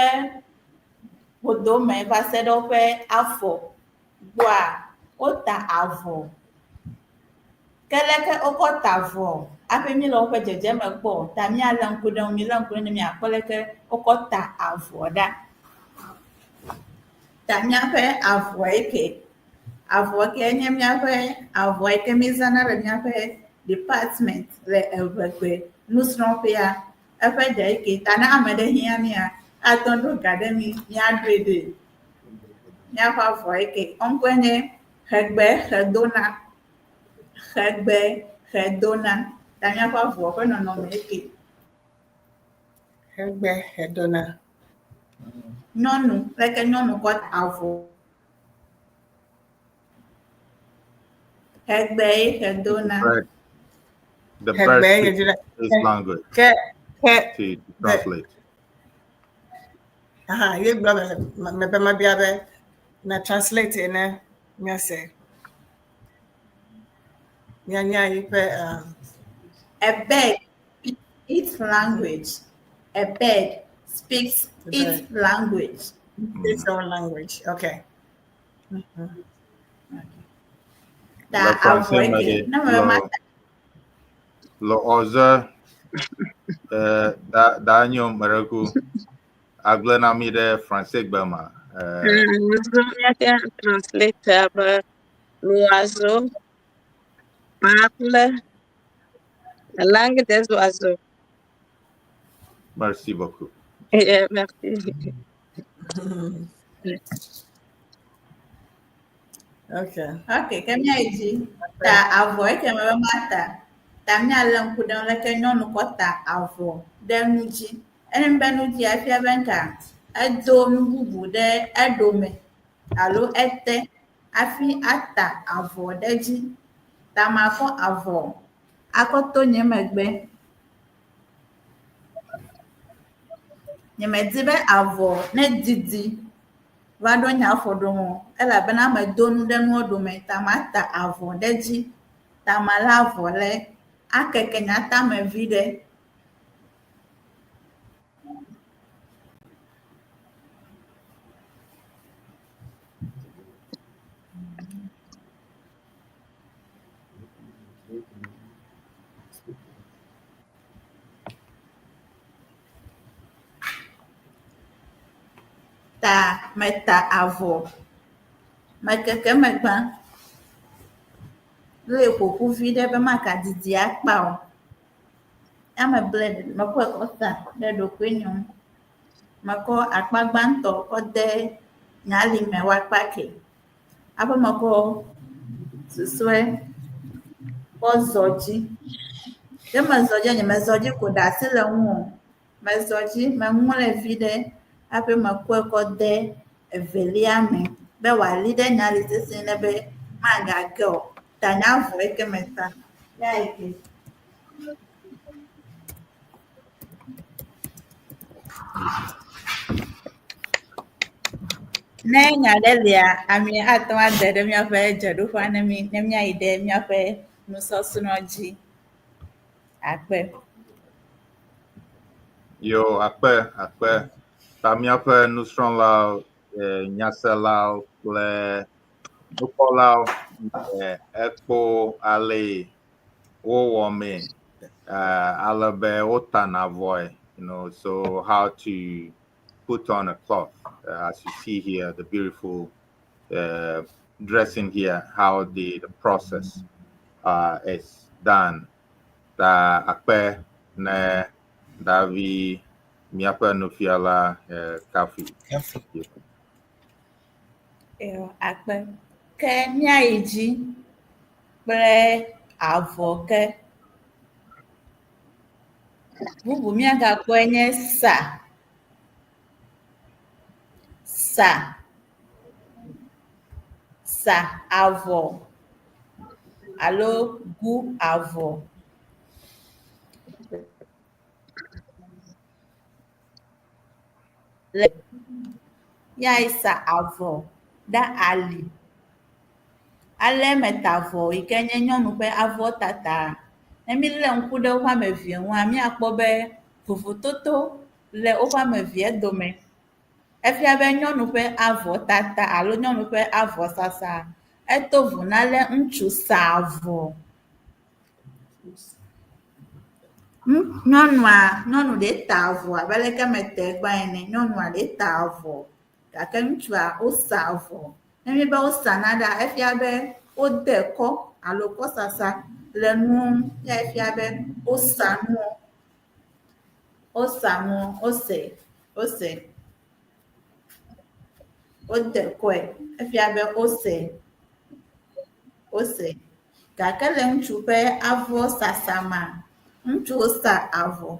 ƒodome va se ɖe woƒe afɔ gbɔa, wota avɔ. Ke leke wokɔ ta avɔ hafi míele woƒe dzedzeme kpɔ o ta míalé ŋku ɖe eŋu, milé ŋku ɖe eŋu ne miakpɔ leke wokɔ ta avɔ ɖa. Ta míaƒe avɔe ke. Avɔ ke nye míaƒe avɔ yi ke mízãna le míaƒe department le Eʋegbe nusrɔ̃ƒea. Eƒe ɖe ke ta ne ame ɖe hiã mía, ate ŋu aɖo ga ɖe mí míaɖoe ɖee. Míaƒe avɔ yi ke. Eŋkɔe nye Xegbe xedona. Xegbe xedona. Ta míaƒe avɔ ƒe nɔnɔme eke.
Xegbe xedona.
Nyɔnu, leke nyɔnu kɔ avɔ. Xegbe ye xedona.
Bird, the
Xegbe
bird
ye
speaks
xedona.
his language
Ke ke
to translate.
Aha, ye gblɔ me me be mabia be na translate ne míase. Míanya yiƒe
A bird speaks its language. A bird speaks Its language.
Its own language. Okay.
Ta
Le français
avɔe
me
ke
ɖe,
ne mebe
le
mata
le ɔze eh, da da nyo mereku agblẽ na mi ɖe français gbe ma. Eh,
Míate translate abe l'oiseau parle la langue des oiseaux.
merci beaucoup.
Yeah, merci.
Okay.
Ok, ke míayi dzi. Ta avɔ eke mebe mata. Ta míalé ŋku ɖe ŋu leke nyɔnu kɔ ta avɔ ɖe nu dzi. Ene be nu dzia efia be ŋka edo nu bubu ɖe eɖome alo ete hafi ata avɔ ɖe edzi. Ta makɔ avɔ akɔ to nye megbe. Nyemedi be avɔ ne didi va ɖo nye afɔɖome o elabena medo nu ɖe nua ɖome ta mata avɔ ɖe edzi. Ta malé avɔ le akeke nye atame viɖe. Ta meta avɔ. Mekeke megbã. Lée ƒoƒu viɖe be magadidi akpa o. Ya meblɛ mekɔe kɔ sa ɖe ɖokuinye ŋu. Mekɔ akpa gbãtɔ kɔ de nye alime woakpa ke. Hafi mekɔ susɔe kɔ zɔ dzi. Ke mezɔ dzia, nyemezɔ dzi ko ɖe asi le ŋu o. Mezɔ dzi, meŋlɔe viɖe hafi mekɔe kɔ de evelia me be wòali ɖe nye ali sesĩe ne be magage o. Ta nye avɔ yi ke meta ya yi ke. Ne nya ɖe lia, ami ate ŋu ade ɖe míaƒe dzeɖoƒea ne mí ne míayi ɖe míaƒe nusɔsrɔ̃ dzi. Akpe.
Yo, akpe, akpe. Ta míaƒe nusrɔ̃lawo, eh, nyaselawo kple nukpɔlawo eh, ekpo ale wowɔmee ale be wotana avɔe, so how to put on a cloth, as you see here, the beautiful dressing here, how the process is done. Ta akpe ne Davi míaƒe nufiala Kafi.
Kafi.
Eyo, akpe. Ke míayi dzi kple avɔ ke. Bubu míagakpɔe nye sa. Sa. Sa avɔ alo gu avɔ. Le yae sa avɔ ɖe ali. Ale meta avɔ yi ke nye nyɔnu ƒe avɔ tata. Ne mílé ŋku ɖe woƒe ame evea ŋua, míakpɔ be vovototo le woƒe ame evea dome. Efia be nyɔnu ƒe avɔ tata alo nyɔnu ƒe avɔ sasa eto vo na ale ŋutsu sa avɔ. Nyɔnua, nyɔnu ɖe ta avɔ abe aleke mete gbã ene. Nyɔnua ɖe ta avɔ gake ŋutsua wosa avɔ. Ne míebe wosa naɖea, efia be wode kɔ alo kɔsasa le nuwo ŋu. Ya efia be wosa nuwo. Wosa nuwo, wose, wose. Wode kɔe. Efia be wose, wose. Gake le ŋutsu ƒe avɔ sasa mea, ŋutsuwo sa avɔ.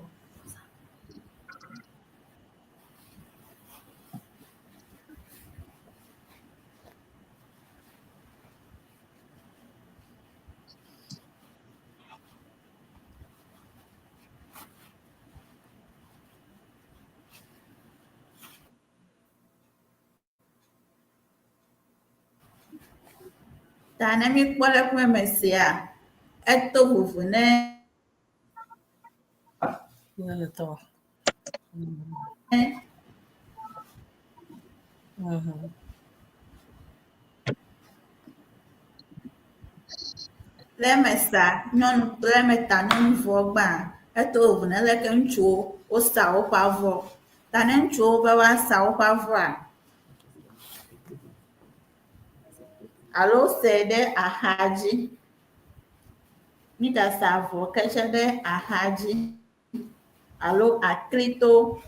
Ta ne míekpɔ le eƒe me sia, eto vovo ne Le eme sa nyɔnu le eme ta nyɔnuvɔ gbã eto vovo ne leke ŋutsuwo wosa woƒe avɔ. Ta ne ŋutsuwo be woasa woƒe avɔa alo wosɛ ɖe axa dzi. Mígasa avɔ ke tsɛ ɖe axa dzi alo aklito.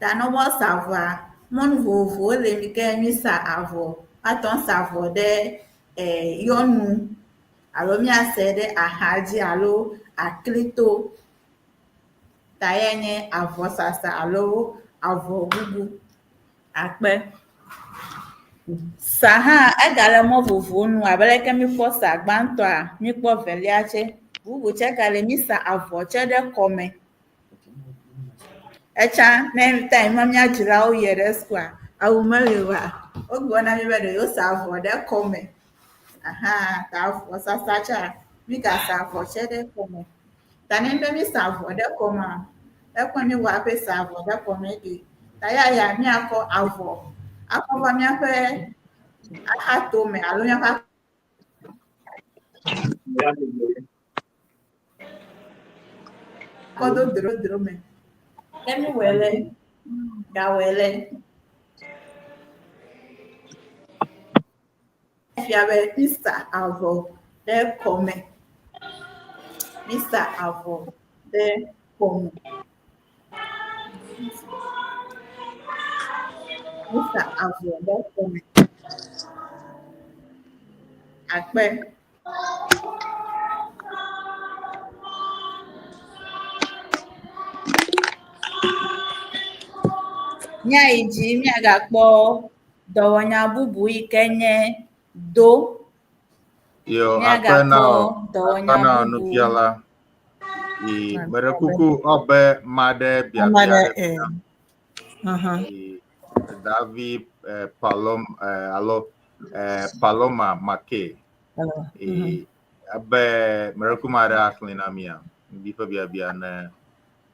Ta ne wosa avɔa, mɔnu vovovowo le yi ke mísa avɔ. Woate ŋu asa avɔ ɖe yɔnu alo míasɛ ɖe axa dzi alo aklito. Ta eyae nye avɔsasa alo avɔgugu akpe. Sa hã egale mɔ vovovowo nu abe leke míkpɔ sa gbãtɔa, míkpɔ velia tsɛ. Bubu tsɛ gale mísa avɔ tsɛ ɖe kɔme. Etsã ne time ma mía dzilawo yie ɖe sukua, awu meli oa, wogblɔ na mí be ɖe yewosa avɔ ɖe kɔme. Aha ta avɔsasa tsɛa, mígasa avɔ tsɛ ɖe kɔme. Ta ne be mísa avɔ ɖe kɔmea, ekpɔ míwɔ hafi sa avɔ ɖe kɔme ɖi. Ta ya ya míakɔ avɔ akɔ va míaƒe axatome alo míaƒe akɔdodrodro me. Ne míwɔe le, gawɔe le. Efia be mísa avɔ ɖe kɔme. Mísa avɔ ɖe kɔme. Mísa avɔ ɖe kɔme. Akpe. Míayi dzi míagakpɔ dɔwɔnya bubu yi ke nye do.
Yo, akpe na
Míagakpɔ
wò,
dɔwɔnya
akpe na wò
bubu.
nufiala. Yi meɖe kuku ɔbe maɖe
Ame
biabia
aɖe
ɖe
eh. Mhm.
Yi Davi eh, Palom eh, alo eh, Paloma Make.
Hello.
Yi ebe meɖe kuku maɖe axlẽ na mia. Ŋdi ƒe biabia ne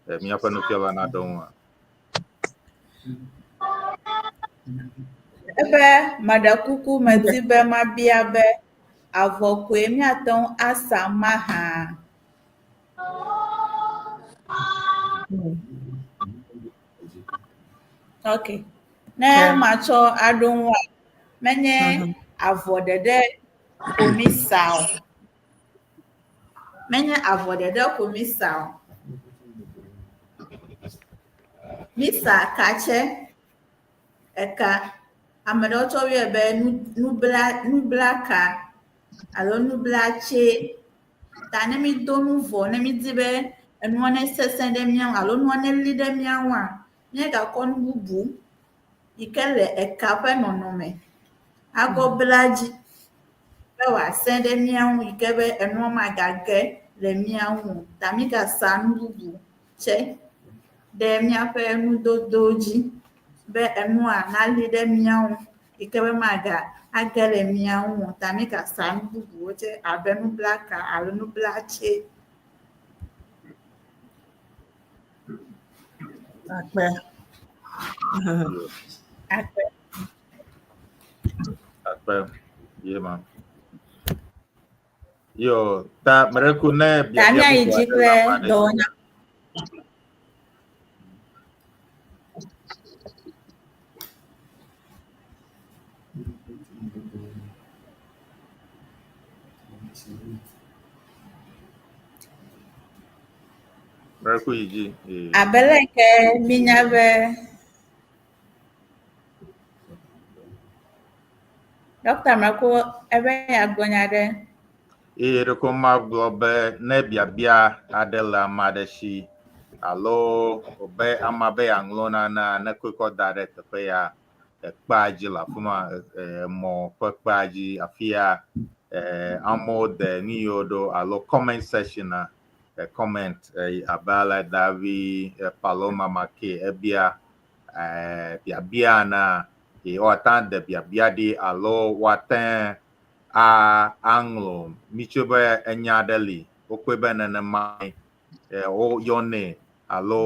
eh, míaƒe nufiala naɖo ŋua.
Ebe meɖe kuku medi be mabia be avɔ koe míate ŋu asa mahã? Ok. Ne matsɔ aɖo ŋua, menye avɔ ɖeɖe ko mísa o. Menye avɔ ɖeɖe ko mísa o. Mísa katsɛ, eka. Ame ɖewo tsɛ woyɔe be nubla nublaka alo nublatsɛ. Ta ne mído nu vɔ, ne mídi be enua nesesẽ ɖe mía ŋu alo nua neli ɖe mía ŋua, míagakɔ nu bubu yi ke le eka ƒe nɔnɔme akɔ bla edzi be wòasẽ ɖe mía ŋu yi ke be enua magage le mía ŋu o. Ta mígasa nu bubu tsɛ ɖe míaƒe nudodo dzi be enua nali ɖe mía ŋu yi ke be maga age le mía ŋu o. Ta mígasa nu bubuwo tsɛ abe nublaka alo nublatsɛ.
Akpe.
Akpe.
Akpe. Ye ma. Yo, ta meɖe ku ne
Ta
biabia
míayi
bubu
dzi
aɖe
kple
le ame aɖe si.
dɔwɔnya.
Meɖe ku yi dzi. Ee.
Abe leke mínya be Ɖɔkta Mrako ebe yeagblɔ nya ɖe.
Eye ɖeko magblɔ be ne biabia aɖe le ame aɖe si alo wòbe amea be yeaŋlɔ nanea, ne kɔe kɔ da ɖe teƒe ya ekpea dzi le afi ma, emɔ ƒe kpea dzi afi ya amewo de nu yiwo ɖo alo comment section a comment abe ale Davi Paloma Make ebia biabia na ye woate ŋu ade biabia ɖi alo woate ŋu aŋlɔ mitsɔe be enya aɖe li. Wokpɔe be nenemae e, woyɔnɛ alo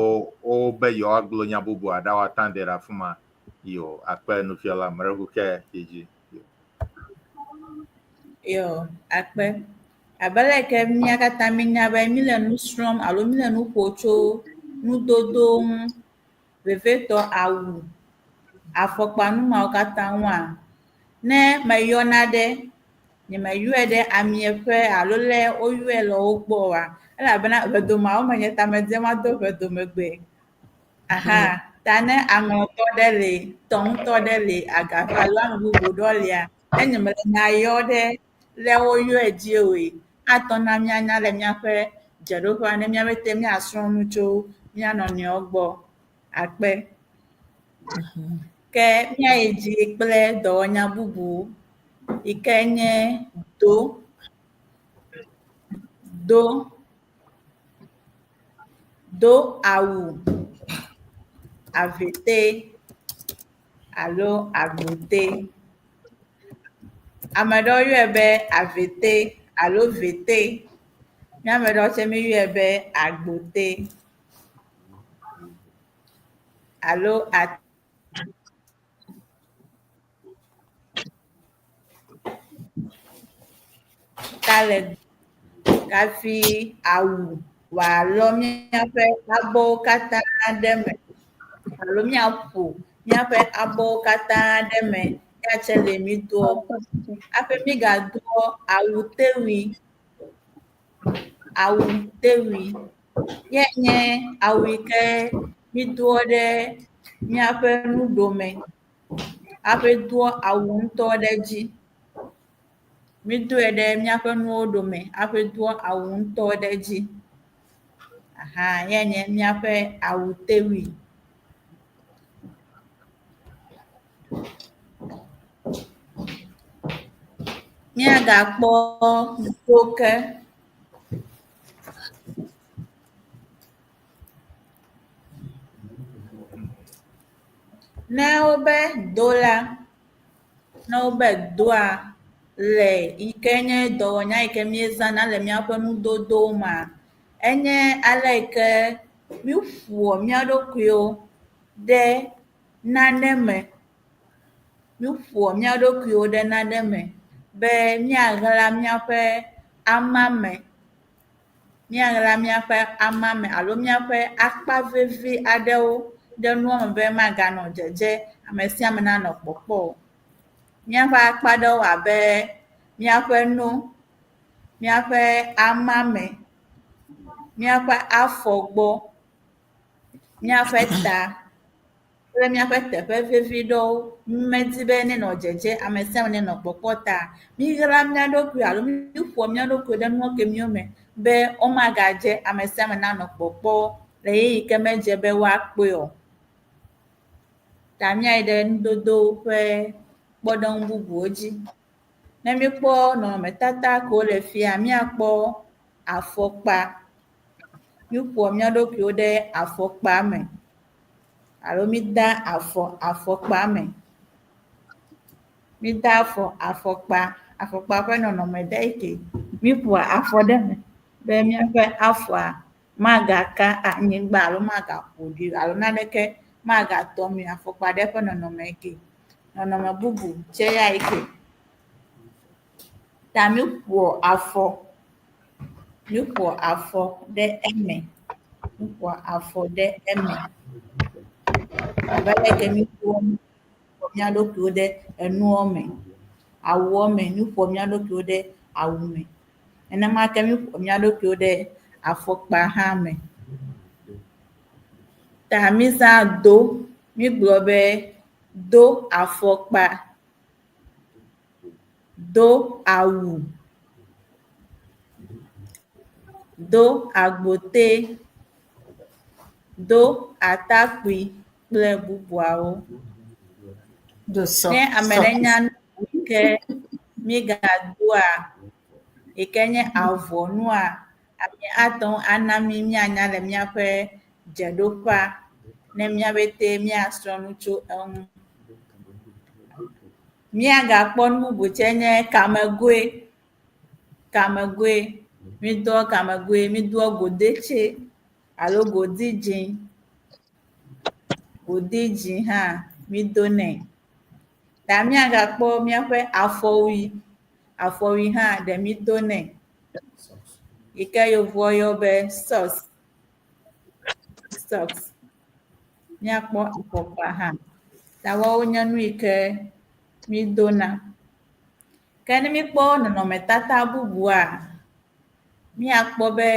wobe yewoagblɔ nya bubu aɖe woate ŋu ɖe afi ma. Yo, akpe nufiala meɖe ke yi dzi. Yo.
Yo, akpe. Abe leke mía katã míenya be míle nu srɔ̃m alo míle nu ƒo tso nudodo ŋu, vevietɔ awu, afɔkpa nu mawo katã ŋua, ne meyɔ nane, nyemeyɔe ɖe amie ƒe alo le woyɔe le wo gbɔ oa, elabena ʋedomeawo me nye ta medze mado ʋedomegbe. Aha, ta ne aŋlɔtɔ ɖe li, tɔŋutɔ ɖe li, agaƒe alo ame bubu ɖewo lia, ne nyemele nya yɔ ɖe le woyɔe dzi oe, atɔ na míanya le míaƒe dzeɖoƒea ne míaƒete míasrɔ̃ nu tso mía nɔnɔewo gbɔ. Akpe. Ke míayi dzi kple dɔwɔnya bubu yi ke nye do, do, do awu, avete alo agbote. Ame ɖewo yɔe be avete alo vete. Mía ame ɖewo tsɛ míeyɔe be agbote alo atalegbe hafi awu wòalɔ míaƒe abɔwo katã ɖe eme alo míaƒo míaƒe abɔwo katã ɖe eme ya tsɛ le mí doɔ. Hafi mígadoɔ awutewui, awutewui ye nye awu yi ke mídoɔ ɖe míaƒe nuɖome hafi doa awu ŋutɔ ɖe edzi. Mídoe ɖe míaƒe nuwo dome hafi doa awu ŋutɔ ɖe edzi. Aha ye nye míaƒe awutewui. Míagakpɔ do ke. Ne wobe do la, ne wobe doa le yi ke nye dɔwɔnya yi ke míezãna le míaƒe nudodowo mea, enye ale yi ke míƒoa mía ɖokuiwo ɖe nane me. Míƒoa mía ɖokuiwo ɖe nane me be míaɣla míaƒe amame, míaɣla míaƒe amame alo míaƒe akpa vevi aɖewo ɖe nua me be maganɔ dzedze ame sia ame nanɔ kpɔkpɔ o. Míaƒe akpa aɖewo abe míaƒe no, míaƒe amame, míaƒe afɔgbɔ, míaƒe ta kple míaƒe teƒe vevi ɖewo medi be nenɔ dzedze ame sia ame nenɔ kpɔkpɔ ta míɣla mía ɖokui alo míƒoa mía ɖokui ɖe nua kemiwo me be womagadze ame sia ame nanɔ kpɔkpɔ le ɣeyiɣi ke medze be woakpɔe o. Ta míayi ɖe nudodo ƒe kpɔɖeŋu bubuwo dzi. Ne míekpɔ nɔnɔmetata kewo le fia, míakpɔ afɔkpa. Míƒoa mía ɖokuiwo ɖe afɔkpa me alo mída afɔ afɔkpa me. Mída afɔ afɔkpa, afɔkpa ƒe nɔnɔme ɖe ke. Míƒoa afɔ ɖe eme be míaƒe afɔa magaka anyigba alo magaƒo ɖi alo naneke magatɔ mí o. Afɔkpa ɖe ƒe nɔnɔme ke. Nɔnɔme bubu tsɛ ya yi ke. Ta míƒoa afɔ, míƒoa afɔ ɖe eme, míƒoa afɔ ɖe eme. Abe aleke míƒoa mía ɖokuiwo ɖe enuɔ me, awuɔ me, míƒoa mía ɖokuiwo ɖe awu me. Nenema ke míƒoa mía ɖokuiwo ɖe afɔkpa hã me. Ta mízã do, mígblɔ be do afɔkpa, do awu, do agbote, do atakpui kple bubuawo.
Do sɔ
Ne ame ɖe
sɔki.
nya nu yi ke mígadoa yi ke nye avɔnua, ame ate ŋu ana mí míanya le míaƒe dzeɖoƒea ne míaƒete míasrɔ̃ nu tso eŋu. Míagakpɔ nu bubu tsɛ nye kamegoe. Kamegoe. Mídoa kamegoe, mídoa godetse alo godi dzĩ. Godi dzĩ hã mídonɛ. Ta míagakpɔ míaƒe afɔwui. Afɔwui hã ɖe mídonɛ yi ke yevuwo yɔ be socks. Socks. Míakpɔ afɔkpa hã. Ta woawo nye nu yi ke mídona. Ke ne míkpɔ nɔnɔmetata bubua, míakpɔ be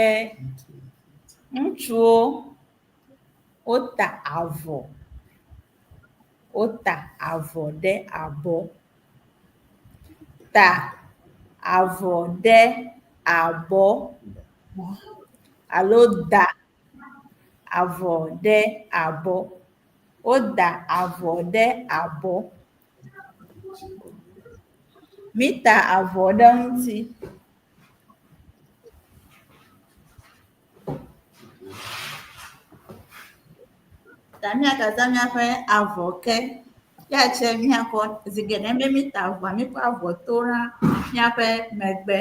ŋutsuwo wota avɔ. Wota avɔ ɖe abɔ. Ta avɔ ɖe abɔ alo da avɔ ɖe abɔ. Woda avɔ ɖe abɔ. Míta avɔ ɖe ŋuti. Ta míagazã míaƒe avɔ ke. Ya tse míakɔ zi geɖe be míta avɔa, míkɔ avɔ to na míaƒe megbe.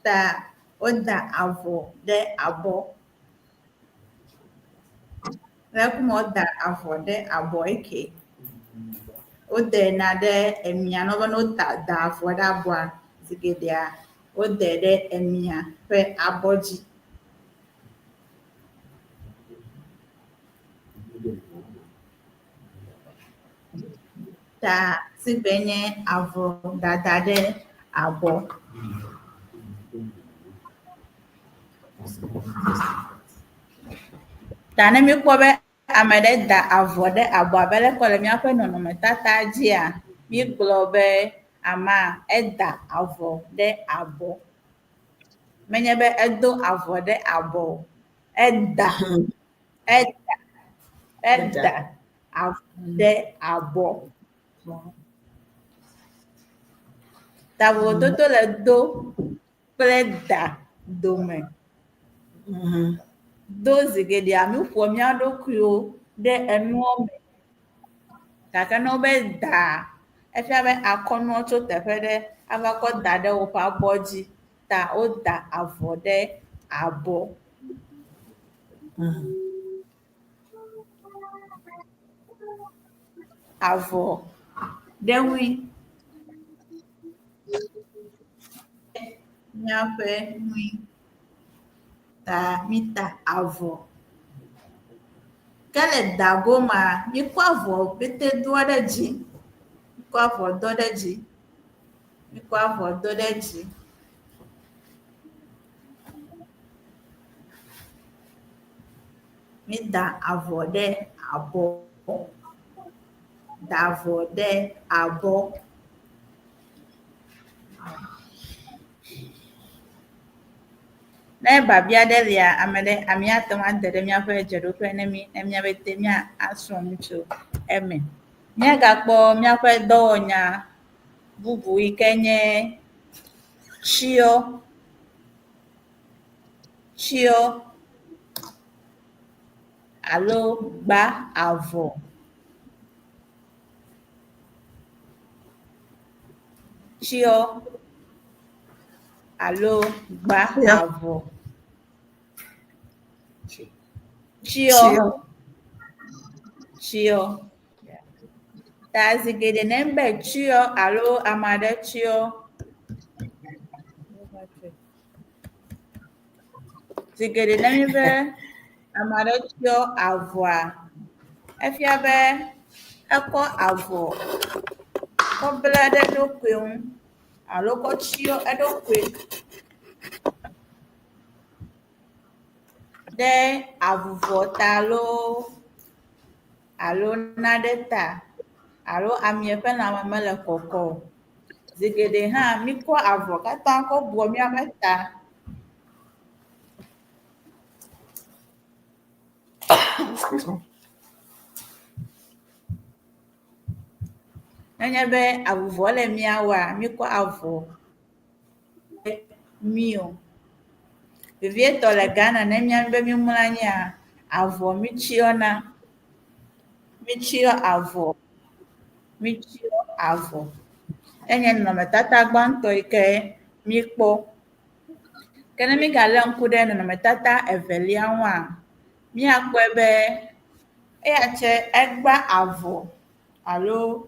Ta woda avɔ ɖe abɔ. Le kuma woda avɔ ɖe abɔ eke. Wodena ɖe emia ne wo be ne wota da avɔ ɖe abɔa zi geɖea wodɛ ɖe emia ƒe abɔ dzi. Ta sigbe nye avɔ dada ɖe abɔ. Ta ne míekpɔ be ame ɖe da avɔ ɖe abɔ abe leke wòle míaƒe nɔnɔmetata dzia, mígblɔ be amea eda avɔ ɖe abɔ. Menye be edo avɔ ɖe abɔ o. Eda, eda, eda avɔ ɖe abɔ. Ta vovototo le do kple da dome. Do zi geɖea míƒoa mía ɖokuiwo ɖe enua me. Gake ne wobe daa, efia be akɔ nua tso teƒe ɖe ava kɔ da ɖe woƒe abɔ dzi ta woda avɔ ɖe abɔ. Avɔ ɖe ŋui. Míaƒe ŋui ta míta avɔ. Ke le da gomea, míkɔ avɔ pɛtɛ doa ɖe dzi. Míkɔ avɔ do ɖe dzi. Míkɔ avɔ do ɖe dzi. Mída avɔ ɖe abɔ. Da avɔ ɖe abɔ. Ne biabia ɖe lia, ame ɖe, amea ate ŋu ade ɖe míaƒe dzeɖoƒe ne mí ne míabe te míasrɔ̃ nu tso eme. Míagakpɔ míaƒe dɔwɔnya bubu yi ke nye tsyɔ. Tsyɔ alo gba avɔ. Tsyɔ alo gba avɔ. Tsyɔ. Tsyɔ. Ta zi geɖe ne be tsyɔ alo ame aɖe tsyɔ. Zi geɖe ne míbe ame aɖe tsyɔ avɔa, efia be ekɔ avɔ kɔ bla ɖe eɖokui ŋu alo kɔ tsyɔ eɖokui ɖe avuvɔ ta loo alo nane ta alo amea ƒe lãme mele kɔkɔ o. Zi geɖe hã míkɔ avɔ katã kɔ bua míaƒe ta. Nenye be avuvɔ le mía wɔa, míkɔ avɔ mí o. Vevietɔ le Ghana ne mía be mímlɔ anyia, avɔ mítsiɔna. Mítsiɔ avɔ, mítsiɔ avɔ. Enye nɔnɔmetata gbãtɔ yi ke míkpɔ. Ke ne mígalé ŋku ɖe nɔnɔmetata evelia ŋua, míakpɔe be eya tsɛ egba avɔ alo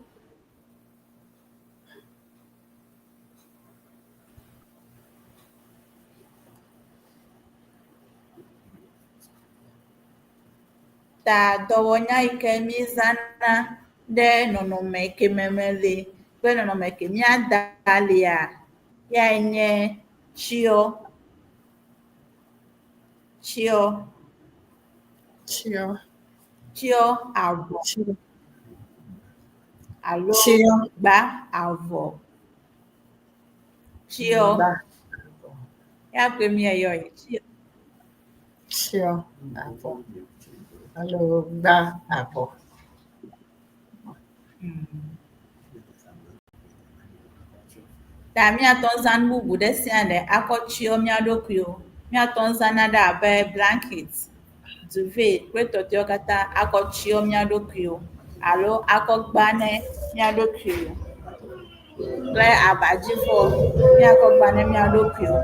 Ta dɔwɔnya yi ke mízãna ɖe nɔnɔme ke me mele kple nɔnɔme ke míada lia, yae nye tsyɔ. Tsyɔ.
Tsyɔ.
Tsyɔ avɔ. Alo
Tsyɔ.
gba avɔ. Tsyɔ.
Gba.
Ya koe míeyɔe. Tsyɔ.
Tsyɔ avɔ alo gba avɔ.
Ta míate ŋu zã nu bubu ɖe sia ɖe akɔ tsyɔ mía ɖokuiwo. Míate ŋu zã nane abe blanketi, duvet kple tɔtɔewo katã akɔ tsyɔ mía ɖokuiwo alo akɔ gba ne mía ɖokuiwo kple abadzivɔ míakɔ gba ne mía ɖokuiwo.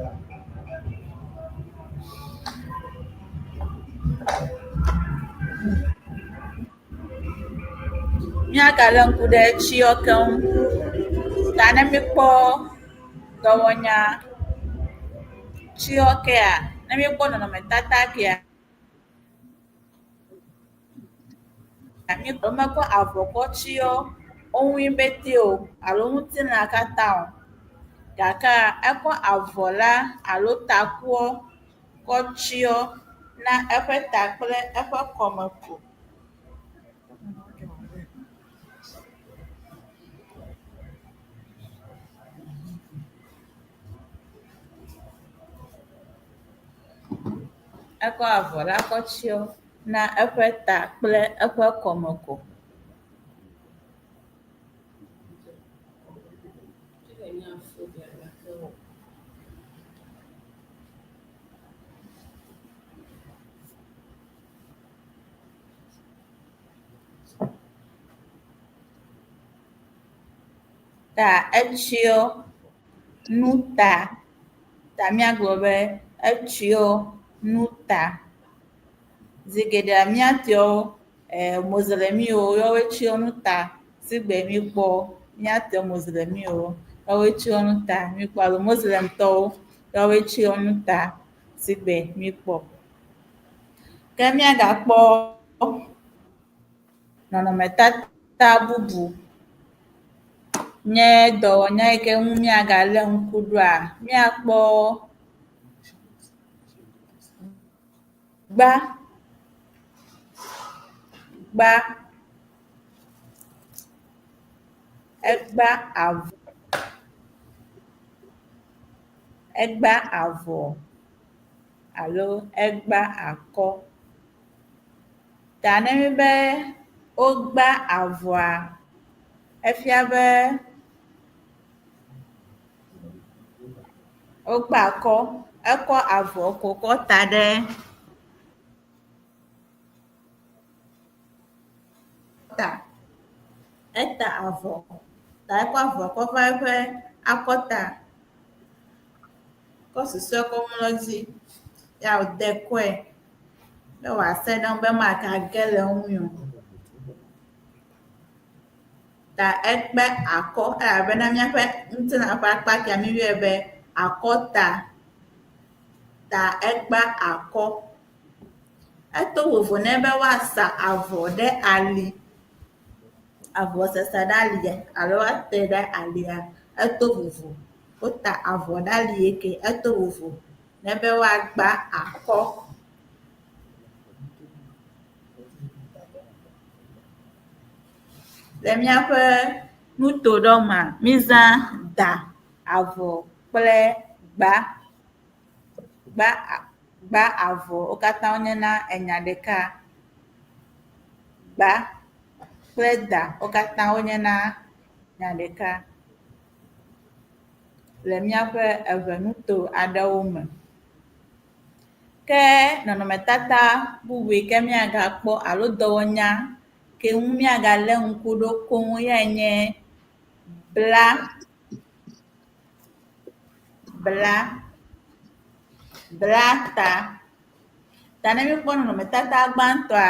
Míagalé ŋku ɖe tsyɔ ke ŋu ta ne míkpɔ dɔwɔnya tsyɔ kea, ne míkpɔ nɔnɔmetata kea, womekɔ avɔ kɔ tsyɔ wo ŋui pɛtɛ o alo ŋutilã katã o gakea ekɔ avɔ la alo takuɔ kɔ tsyɔ na eƒe ta kple eƒe kɔme ko. Ekɔ avɔ la kɔ tsyɔ na eƒe ta kple eƒe kɔme ko. Ta etsyɔ nu ta. Ta míagblɔ be etsyɔ nu ta. Zi geɖea mía tɔwo mɔzlemiwo woawoe tsyɔ nu ta sigbe míkpɔ mía tɔ mɔzlemiwo woawoe tsyɔ nu ta míkpɔ alo mɔzlemtɔwo woawoe tsyɔ nu ta sigbe míkpɔ. Ke míagakpɔ nɔnɔmetata bubu nye dɔwɔnya yi ke ŋu míagalé ŋku ɖoa, míakpɔ gba, gba, egba avɔ, egba avɔ alo egba akɔ. Ta ne míbe wogba avɔa, efia be wogba akɔ, ekɔ avɔ ko kɔ ta ɖe ta. Eta avɔ ta ekɔ avɔ kɔ va eƒe akɔta kɔ susɔe kɔ mlɔ edzi ya wòde kɔe be wòase ɖe eŋu be magage le eŋui o. Ta ekpe akɔ elabena míaƒe ŋutilã ƒe akpa kia míeyɔe be akɔta. Ta ekpe akɔ. Eto vovo nɛ be woasa avɔ ɖe ali. Avɔ sasa ɖe ali alo woate ɖe alia, eto vovo. Wota avɔ ɖe ali eke eto vovo ne be woagba akɔ. Le míaƒe nuto ɖewo mea, mízã da avɔ kple gba. Gba gba avɔ wo katã wonyena enya ɖeka. Gba kple da wo katã wonyena. nya ɖeka le míaƒe eŋenuto aɖewo me. Ke nɔnɔmetata bubu yi ke míagakpɔ alo dɔwɔnya ke ŋu míagalé ŋku ɖo koŋ yae nye bla, bla, bla ta. Ta ne míekpɔ nɔnɔmetata gbãtɔa,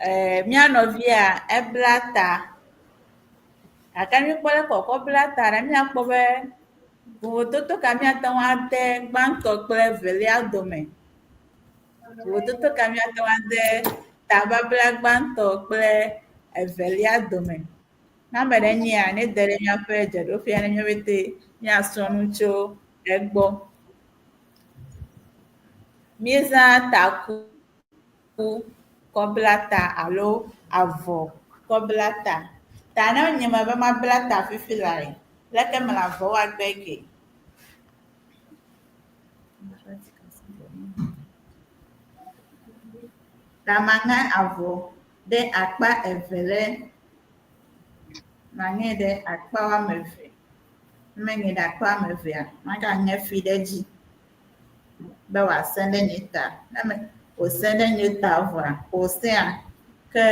ee mía nɔvia ebla ta gake ne míekpɔ leke wòkɔ bla ta ɖa, míakpɔ be vovototo ka míate ŋu ade gbãtɔ kple evelia dome. Vovototo ka míate ŋu ade tababla gbãtɔ kple evelia dome. Ne ame ɖe nyia, nede ɖe míaƒe dzeɖoƒea ne míaƒete míasrɔ̃ nu tso egbɔ. Míezãa taku kɔ bla ta alo avɔ kɔ bla ta. Ta ne nye mebe mabla ta fifi lae, leke mele avɔ wa gbe ke? Ta maŋe avɔ ɖe akpa eve ɖe, maŋe ɖe akpa woame eve. Ne meŋe ɖe akpa woame evea, magaŋe fi ɖe edzi be wòasẽ ɖe nye ta. Ne me wòsẽ ɖe nye ta vɔa, wòsẽa, ke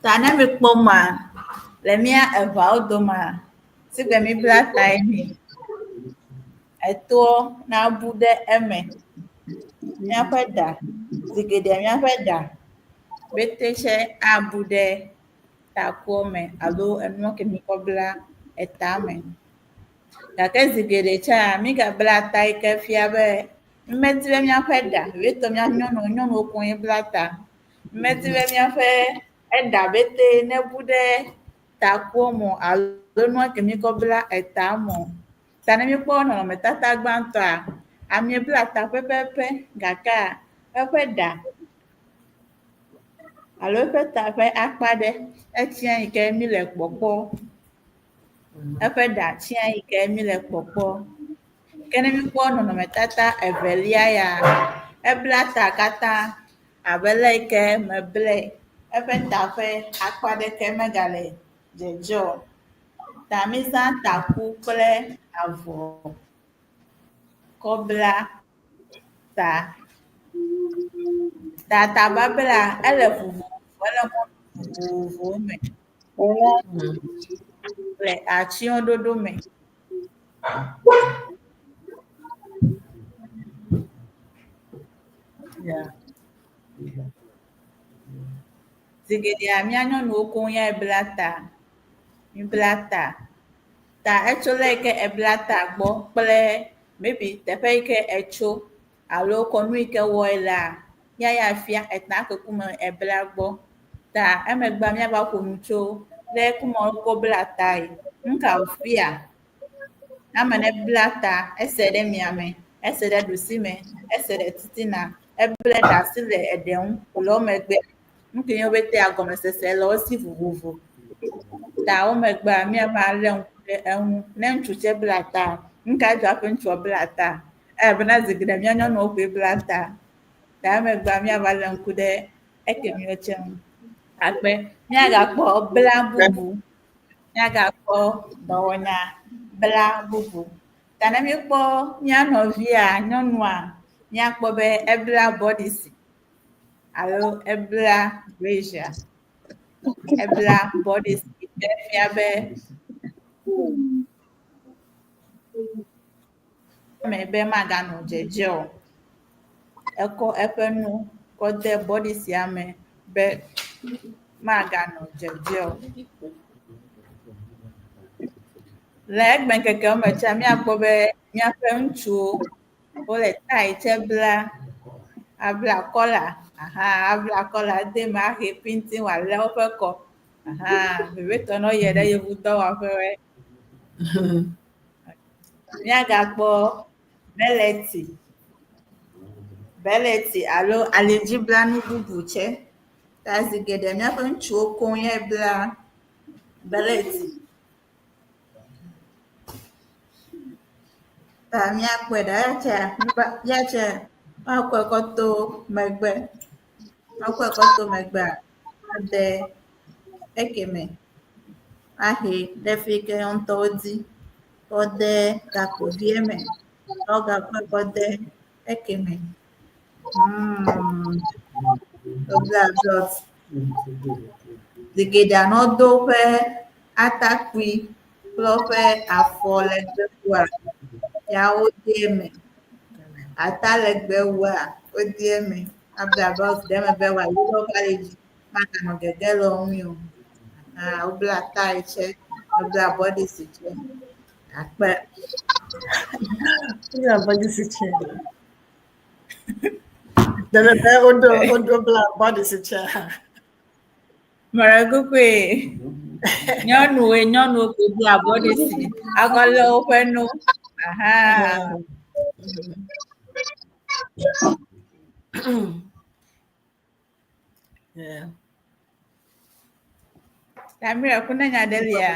Ta ne mikpɔ ma le mía eʋeawo domea, sigbe mibla tae nɛ. Etoa nabu ɖe eme. Míaƒe ɖa, zi geɖea míaƒe ɖa pɛtɛ tsɛ abu ɖe takuɔ me alo enua ke mikɔ bla eta me. Gake zi geɖe tsã mígabla ta yi ke fia be mímedi be míaƒe ɖa, vevietɔ mía nyɔnuwo, nyɔnuwo koŋue bla ta. Mímedi be míaƒe eɖa pɛtɛ nebu ɖe takuɔ me o alo nua ke míkɔ bla eta me o. Ta ne míekpɔ nɔnɔmetata gbãtɔa, amea bla ta pɛpɛpɛ gakea eƒe ɖa alo eƒe ta ƒe akpa ɖe etsia yi ke míle kpɔkpɔ. Eƒe ɖa tsia yi ke míle kpɔkpɔ. Ke ne míekpɔ nɔnɔmetata evelia ya, ebla ta katã abe le yi ke meblae eƒe ta ƒe akpa ɖeke megale dzedze o. Ta mízã taku kple avɔ kɔ bla ta. Ta tababla ele vovovo ele mɔ vovovowo me le atsyɔ̃ɖoɖo me. Yeah. Zi geɖea mía nyɔnuwo koŋ yae bla ta. Míbla ta. Ta etso le yi ke ebla ta gbɔ kple maybe teƒe yi ke etso alo kɔnu yi ke wɔe lea, ya ya fia eta ke kume ebla gbɔ. Ta emegbea míava ƒo nu tso le kume wokɔ bla tae. Nu ka wòfia? Ame ne bla ta, ese ɖe miame, ese ɖe ɖusime, ese ɖe titina, eble ɖe asi le eɖe ŋu wòle wo megbea. Nu ke nye wobetea gɔmesese le wo si vovovo. Ta wo megbea míava lé ŋku ɖe eŋu. Ne ŋutsu tsɛ bla ta, nu ka dzɔ hafi ŋutsua bla ta? Elabena zi geɖe mía nyɔnuwo koe bla ta. Ta emegbea míava lé ŋku ɖe ekemiwo tsɛ ŋu. Akpe míagakpɔ bla bubu, míagakpɔ dɔwɔnya bla bubu. Ta ne míekpɔ mía nɔvia nyɔnua, míakpɔ be ebla bɔdisi alo ebla brazier. Ebla bɔdisi yi fia be me be maganɔ dzedze o. Ekɔ eƒe nu kɔ de bɔdisia me be maganɔ dzedze o. Le egbeŋkekewo me tsɛ míakpɔ be míaƒe ŋutsuwo wole tayi tsɛ bla abla kɔla aha abla kɔla de eme ahe pinti wòalé woƒe kɔ. Aha vevietɔ ne woyie ɖe yevudɔwɔƒewoe. Míagakpɔ beleti, beleti alo alidziblanu bubu tsɛ. Ta zi geɖe míaƒe ŋutsuwo koŋ ye bla beleti. Ta míakpɔe ɖa eya tsɛ ya tsɛ woakɔe kɔ to megbe. Woakɔe kɔ to megbea ade ekeme ahe ɖe fi yi ke yewo ŋutɔ wodi kɔ de gakpovie me. Woagakɔe kɔ de ekeme. Mm. Wobla belt. Zi geɖea ne wodo woƒe atakpui kple woƒe afɔ legbewua, ya wode eme. Atalegbewua, wode eme. Abla belt ɖe eme be wòali ɖe woƒe ali dzi maganɔ gege le wo ŋui o. Aha, wobla tayi tsɛ, wobla bɔdisi tsɛ. Akpe.
Wobla bɔdisi tsɛ. Dede be wodo wodo bla bɔdisi tsɛ.
Mɔɖekukue. Nyɔnuwoe nyɔnuwo koe bla bɔdisi akɔ lé woƒe nu. Aha.
Yeah.
Ta miracle ne nya ɖe lia,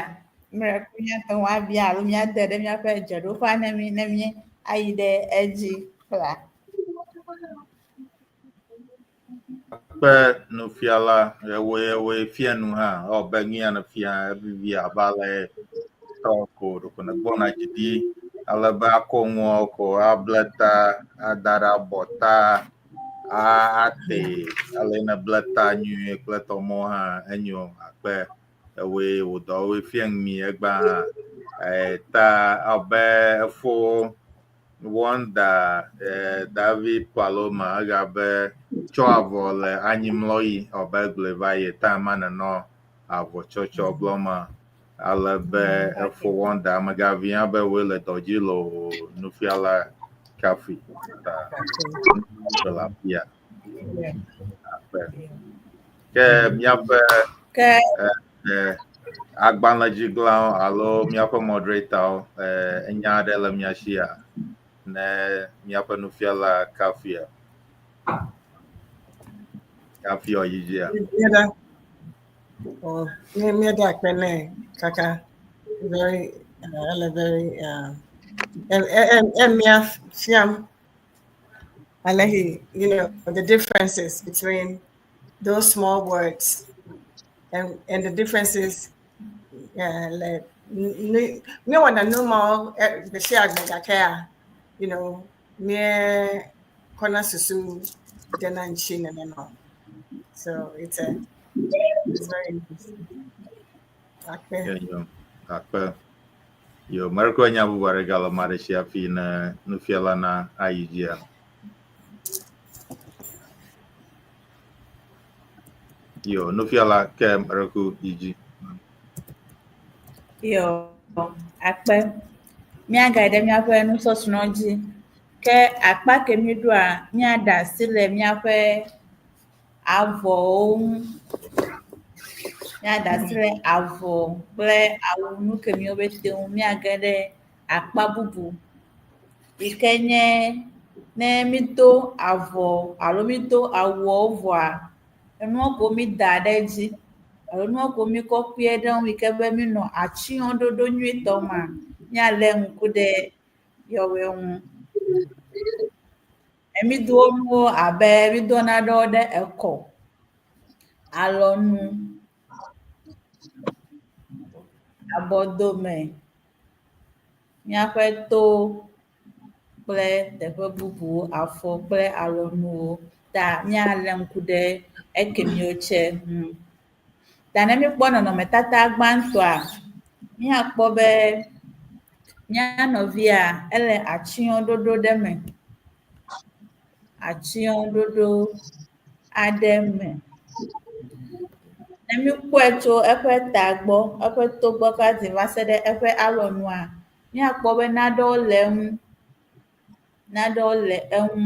miracle míate ŋu abia alo míade ɖe míaƒe dzeɖoƒea ne mí ne mí ayi ɖe edzi kpla.
Kpe nufiala ewoe ewoe fia nu hã ewɔ be nu ya nèfia evivi abe ale tɔ ko ɖeko nègbɔna dzi ɖi ale be akɔ nuawo ko able ta ada ɖe abɔta ate ale nèble ta nyuie kple tɔmɔ hã enyo akpe ewoe wò dɔwoe fia nu mi egbea hã. Ta abe efo Wonder David Paloma egabe tsɔ avɔ le anyimlɔɣi abe egblɔe va yi ta ma nenɔ avɔ tsɔtsɔ gblɔ ma ale be efo Wonder amegavi hã be woe le dɔ dzi le o nufiala kafui ta le afia akpe. Ke míaƒe
Ke
agbalẽdziglawo alo míaƒe moderatorwo enya aɖe le mía sia ne míaƒe nufiala kafuia kafi wòayi dzia.
Míeda oh, míeda akpe nɛ kaka very ele very emia fiam ale he you know the differences between those small words and and the differences le míewɔna nu mawo gbe sia gbe gakea you know míekɔna susu dena ŋuti nenema o. So it's a it's very interesting. Akpe.
Enyo, akpe. Yo, merekɔ nya bubu aɖe gale ame aɖe si hafi ne nufiala na ayi dzia. Yo, nufiala ke mereku yi dzi.
Yo, akpe. Míagayi ɖe míaƒe nusɔsrɔ̃ dzi. Ke akpa ke míɖoa, míaɖe asi le míaƒe avɔwo ŋu. Míaɖe asi le avɔ kple awu nu kemiwo ƒete ŋu. Míage ɖe akpa bubu yi ke nye ne mído avɔ alo mído awuawo vɔa, enuwo ko mída ɖe edzi alo nuwo ko míkɔ kpe ɖe eŋu yi ke be míenɔ atsyɔ̃ɖoɖo nyuietɔ mea, míalé ŋku ɖe yewoe ŋu. Mído nuwo abe mído nanewo ɖe ekɔ, alɔnu, abɔdome, míaƒe to kple teƒe bubuwo, afɔ kple alɔnuwo ta míalé ŋku ɖe ekemiwo tsɛ ŋu. Ta ne míekpɔ nɔnɔmetata gbãtɔa, míakpɔ be mía nɔvia ele atsyɔ̃ɖoɖo ɖe me. atsyɔ̃ɖoɖo aɖe me. Ne míkpɔe tso eƒe ta gbɔ, eƒe to gbɔ va va se ɖe eƒe alɔnua, míakpɔ be nanewo le eŋu, nanewo le eŋu.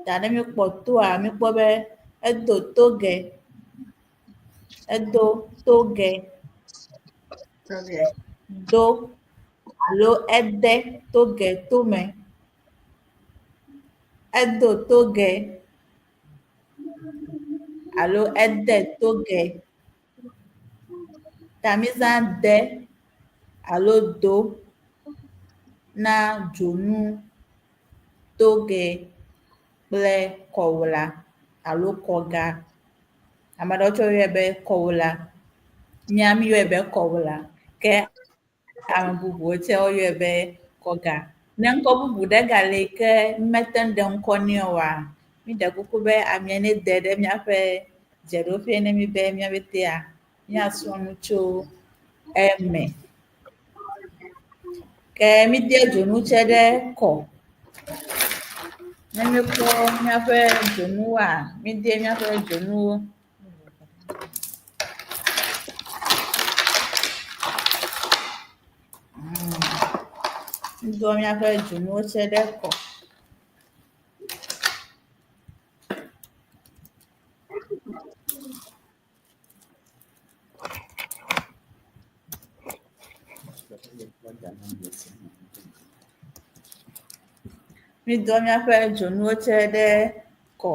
Ta ne míkpɔ toa, míkpɔ be edo toge, edo toge, do alo ede toge tome, edo toge alo ede toge. Ta mízã de alo do na dzonu, toge kple kɔwla alo kɔga. Ame aɖewo tsɛ woyɔe be kɔwla. Mía míyɔe be kɔwla ke ame bubuwo tsɛ woyɔe be kɔga. Ne ŋkɔ bubu ɖe gale yi ke mímete ŋu ɖe ŋkɔ nɛ oa, míɖe kuku be amea nede ɖe míaƒe dzeɖoƒee ne mí be míaƒetea míasrɔ̃ nu tso eme. Ke míde dzonu tsɛ ɖe kɔ. Ne míekpɔ míaƒe dzonuwoa, míde míaƒe dzonuwo. Mído míaƒe dzonuwo tsɛ ɖe kɔ. Mído míaƒe dzonuwo tsɛ ɖe kɔ.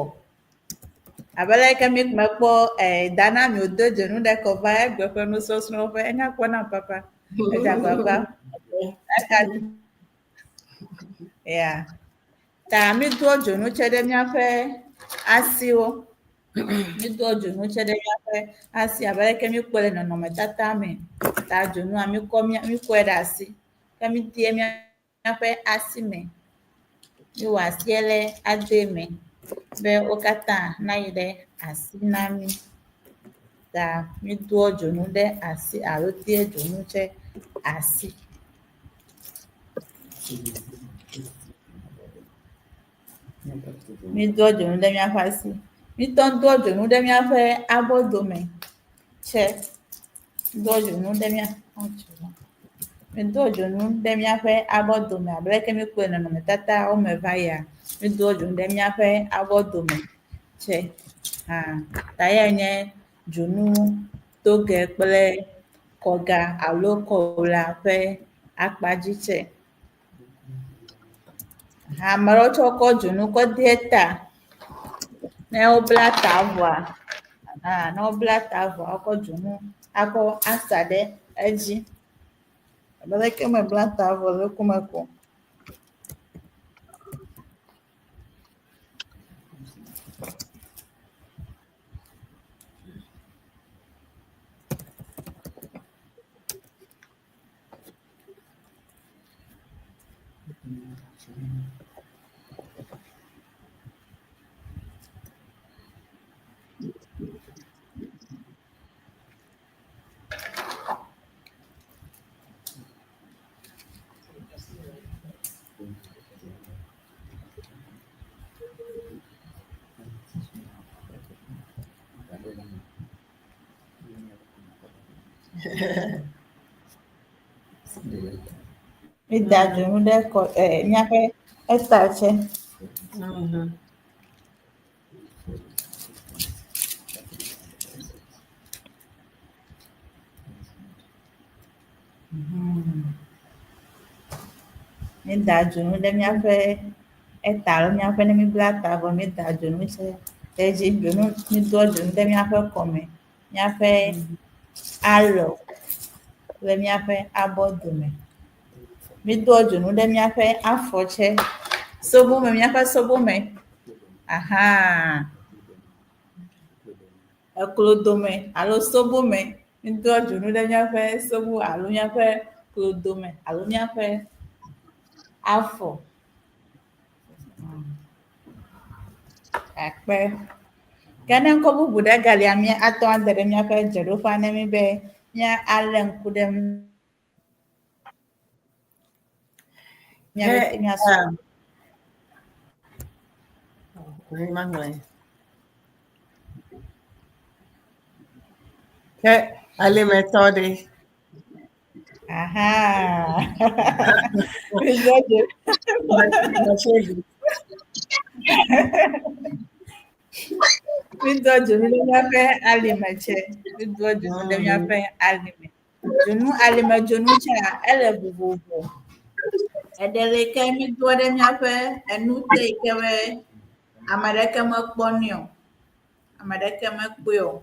Abe ale ke mímekpɔ Dana mi wòdo dzonu ɖe kɔ va egbe ƒe nusɔsrɔ̃ ƒe, enya kpɔ nam papa. Edze agbagba. Eka ya. Ta mídoa dzonu tsɛ ɖe míaƒe asiwo. Mídoa dzonu tsɛ ɖe míaƒe asi abe aleke míekpɔe le nɔnɔmetata me. Ta dzonua míkɔ mía míkɔe ɖe asi ke mídee míaƒe asi me. Míwɔ asie ɖe ade me be wo katã nayi ɖe asi na mí. Ta mídoa dzonu ɖe asi alo dea dzonu tsɛ asi. Mídoa dzonu ɖe míaƒe asi. Míetɔ doa dzonu ɖe míaƒe abɔdome tsɛ. Doa dzonu ɖe mía míedoa dzonu ɖe míaƒe abɔdome abe leke míekpɔe le nɔnɔmetatawo me va yia, míedoa dzonu ɖe míaƒe abɔdome tsɛ hã. Ta eyae nye dzonu toge kple kɔga alo kɔwla ƒe akpadzi tsɛ. Ame aɖewo tsɛ wokɔ dzonu kɔ de ta. Ne wobla ta vɔa, hã ne wobla ta vɔa wokɔ dzonu akɔ asa ɖe edzi. Abe leke mebla ta vɔ le ŋkume ko. Mída dzonu ɖe kɔ e míaƒe eta tsɛ. Mída dzonu ɖe míaƒe eta alo míaƒe ne míbla ta vɔ mída dzonu tsɛ ɖe edzi. Dzonu mídoa dzonu ɖe míaƒe kɔme, míaƒe alɔ kple míaƒe abɔ dome. Mídoa dzonu ɖe míaƒe afɔ tsɛ, sobome míaƒe sobome ahan. Eklo dome alo sobome. Mídoa dzonu ɖe míaƒe sobo alo míaƒe klo dome alo míaƒe afɔ. Akpe. Ke ne ŋkɔ bubu ɖe galia, míate ŋu ade ɖe míaƒe dzeɖoƒea ne mí be míalé ŋku ɖe eŋu. Míabe
Ke,
míasrɔ̃.
Maŋlɔe. Ke alimetɔ ɖe.
Aha. Midoa dzo. Midoa dzonu ɖe míaƒe alime tsɛ. Midoa dzonu ɖe míaƒe alime. Dzonu alime dzonu tsɛa ele vovovo. Eɖe li ke mídoa ɖe míaƒe enu te yi ke be ame aɖeke mekpɔnɛ o. Ame aɖeke mekpɔe o.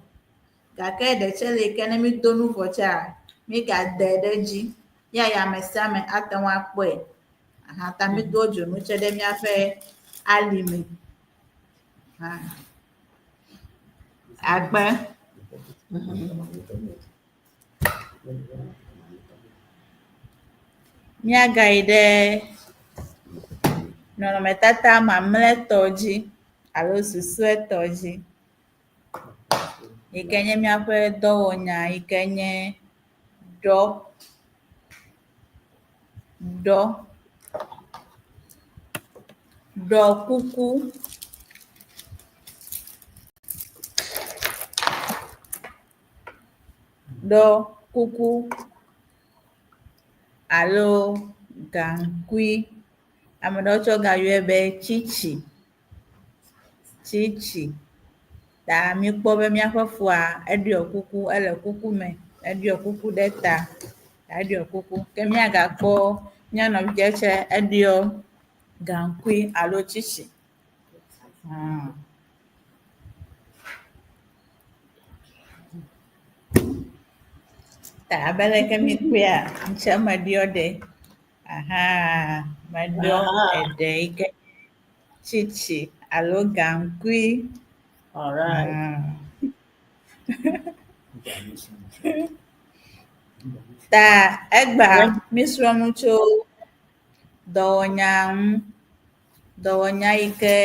Gake eɖe tsɛ li ke ne mído nu vɔ tsɛa, mígade ɖe edzi ya ya ame sia ame ate ŋu akpɔe. Aha ta mídoa dzonu tsɛ ɖe míaƒe alime. Hã. Akpe. Míagayi ɖe nɔnɔmetata mamlɛtɔ dzi alo susɔetɔ dzi yi ke nye míaƒe dɔwɔnya yi ke nye ɖɔ. Ɖɔ. Ɖɔ kuku. Ɖɔ kuku alo gaŋkui. Ame ɖewo tsɛ wogayɔe be tsitsi. Tsitsi. Ta míekpɔ be míaƒe foa eɖɔ kuku, ele kuku me. Eɖɔ kuku ɖe ta. Eɖɔ kuku. Ke míagakpɔ mía nɔvi ɖe tsɛ eɖɔ gaŋkui alo tsitsi. Hum. Ta abe leke míekpɔea, ŋtsɛ meɖɔ ɖe. Aha, meɖɔ eɖe yi ke tsitsi alo gaŋkui.
All right.
Ta egbea míesrɔ̃ nu tso dɔwɔnya ŋu. Dɔwɔnya yi ke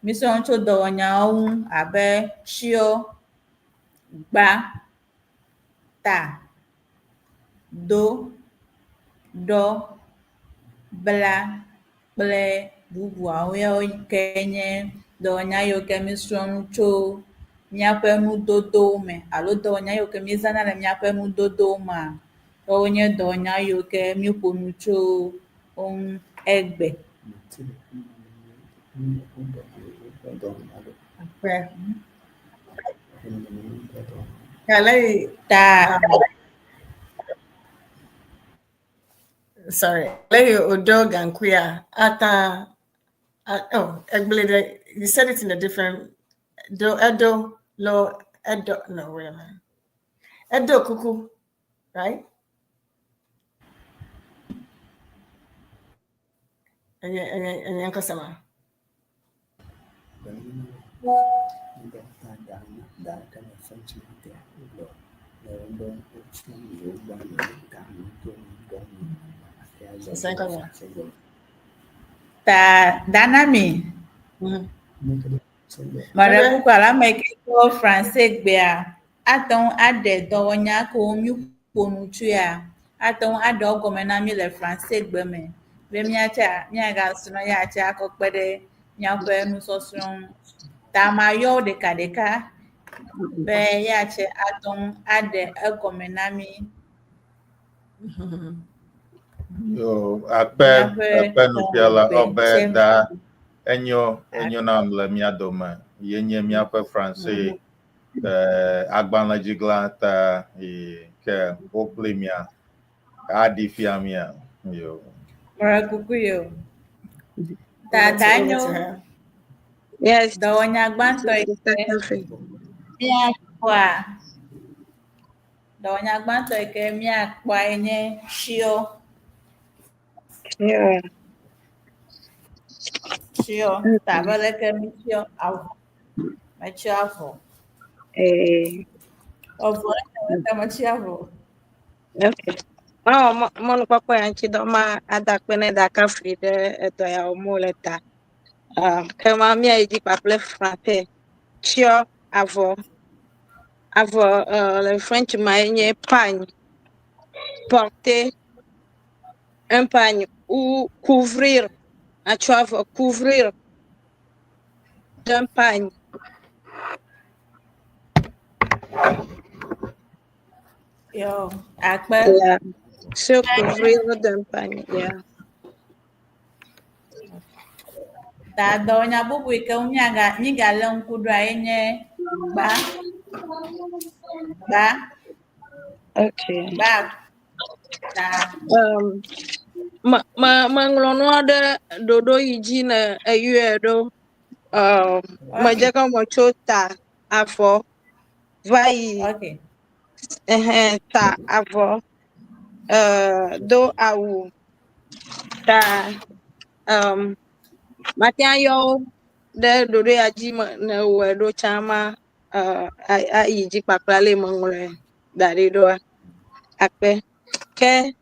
míesrɔ̃ nu tso dɔwɔnyawo ŋu abe tsyɔ, gba, ta, do, ɖɔ, bla kple bubuawo yawo ke nye dɔwɔnya yiwo ke míesrɔ̃ nu tso míaƒe nudodowo me alo dɔwɔnya yiwo ke míezãna le míaƒe nudodowo mea, woawo nye dɔwɔnya yiwo ke míeƒo nu tso wo ŋu egbe. Ta
Sorry. Lady Odo Gankuya Ata. Oh, Egblede. You said it in a different. Do Edo Lo Edo. No, wait a minute. Edo Kuku, right? Enye nkosama.
Ta Danami. Meɖe kuku alo ame yi ke do Fransegbea ate ŋu aɖe dɔwɔnya kewo míƒo nu tsoea, ate ŋu aɖe wo gɔme na mí le Fransegbe me be míatsa míagasrɔ̃ ya tse akɔ kpe ɖe míaƒe nusɔsrɔ̃ ŋu. Ta mayɔ wo ɖekaɖeka be ya tse ate ŋu aɖe egɔme na mí.
Yo, akpe
Míaƒe
akpe nufiala
dɔwɔgbe
ɔbe
tse.
da enyo enyo nam le mía dome. Ye nye míaƒe Franse eh, agbalẽdzigla ta yi ke wo kpli mía aɖi fia mía. Yo.
Meɖe kuku yo. Ta
Over to,
da
over
nyo.
to her.
Yes.
Dɔwɔnya gbãtɔ yi
Sister
ke
Comfrey.
míakpɔa, dɔwɔnya gbãtɔ yi ke míakpɔa ye nye tsyɔ.
Yeah.
Tsyɔ. Ta abe leke mítsyɔ avɔ. Metsyɔ avɔ.
Eh,
Avɔ ɖe metsyɔ avɔ.
okay. Mawɔ mɔnukpɔkpɔ ya ŋuti dɔ ma ada akpe ne ɖaka fli ɖe edɔ ya wɔm wole ta. Ah, ke ma míayi dzi kpakple français. Tsyɔ avɔ. Avɔ le French ma ye nye pagne. Porter un pagne ou couvrir. Atsɔ avɔ couvrir. d'un pagne.
Yo, akpe.
Yeah. Se couvrir d'un pagne. Yeah.
Ta dɔwɔnya bubu yi ke ŋu míaga mígalé ŋku ɖoa ye nye gba. Gba.
Okay.
Gba. Ta.
Um, me me meŋlɔ nua ɖe ɖoɖo yi dzi ne eyɔe ɖo. Um, medze gɔme tso ta avɔ va yi.
Okay.
Ɛhɛn, ta avɔ, uh, do awu, ta um, mate ŋu ayɔ wo ɖe ɖoɖo ya dzi me ne wɔe ɖo tsã ma uh, ayi dzi kpakple ale yi meŋlɔe da ɖi ɖoa. Akpe. Ke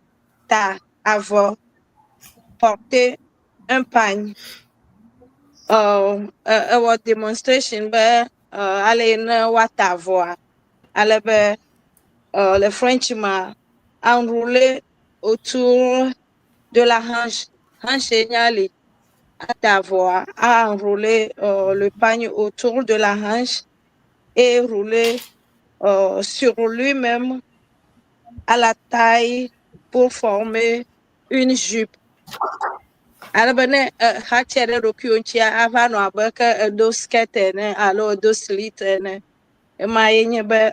ta avɔ, porter un pagne. Ewɔ demonstration be ale yi ne woata avɔa, ale be le French ma, enrouler autour de la hanche. Hanche nye ali. Ata avɔa, a enrouler le pagne autour de la hanche et rouler sur lui-même à la taille pour former une jupe. Ale be ne exatse ɖe ɖokuiwò ŋutia, ava nɔ abe ke edo skirt ene alo edo slit ene. Ema ye nye be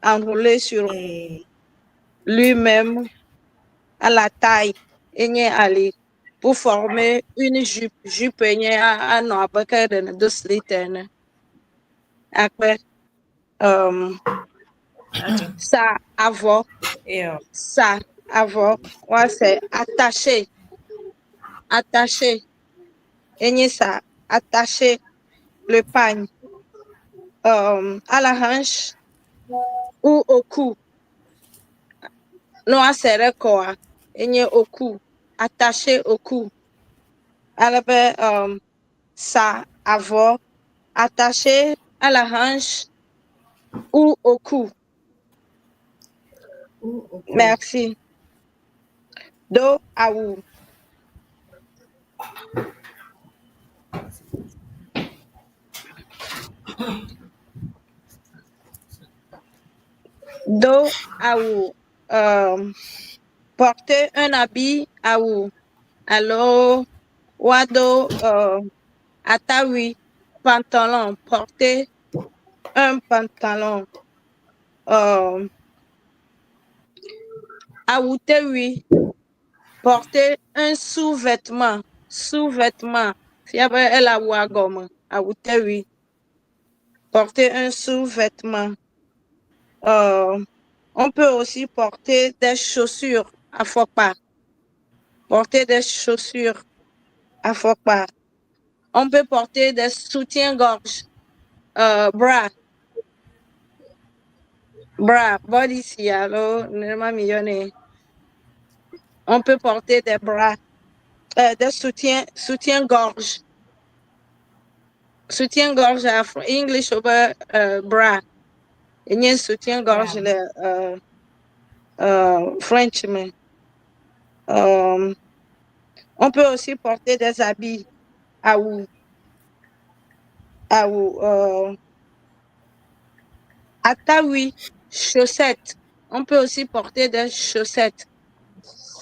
enrouler sur lui-même à la taille enye ali pour former une jupe. Jupe nye anɔ abe ke ɖe nèdo slit ene. Akpe sa avɔ, sa avɔ, woase attaché, attaché enye sa attaché le pagne à la hanche ou au cou. Ne woase ɖe kɔa, enye au cou, attaché au cou. Ale be sa avɔ attaché à la hanche ou au cou. Merci. Do awu. Do awu. Porter un habit awu. Alo woado atawui, pantalon. Porter un pantalon. Awutewui. Porter un sous-vêtement. Sous-vêtement. Fia be ele awua gɔme. Awutewui. Porter un sous-vêtement. On peut aussi porter des chaussures afɔkpa. Porter des chaussures afɔkpa. On peut porter des soutiens-gorge, bra. Bra, body si alo, nenema mi yɔnɛ. On peut porter des bras, des soutiens, soutien-gorge. Soutien-gorge, English over bra. Enye soutien-gorge le French me. On peut aussi porter des habits awu, awu, atawui, chaussettes. On peut aussi porter des chaussettes.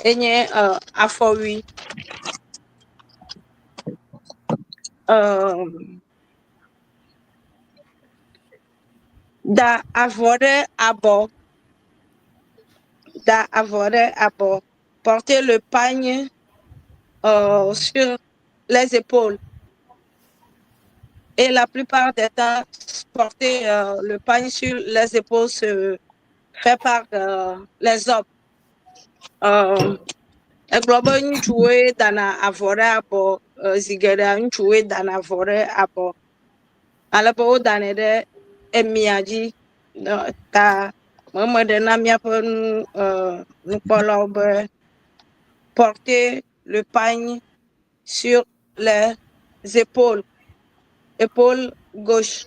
Enye afɔwui. Da avɔ ɖe abɔ. Da avɔ ɖe abɔ. Porter le pagne sur les épaules. Et la plupart des temps, porter le pagne sur les épaules se fait par les hommes. Egblɔ be ŋutsuwoe dana avɔ ɖe abɔ, zi geɖea ŋutsuwoe dana avɔ ɖe abɔ. Ale be wodanɛ ɖe emia dzi. Ta meme ɖe na míaƒe nu nukpɔlawo be porter le pagne sur les épaules, épaule gauche.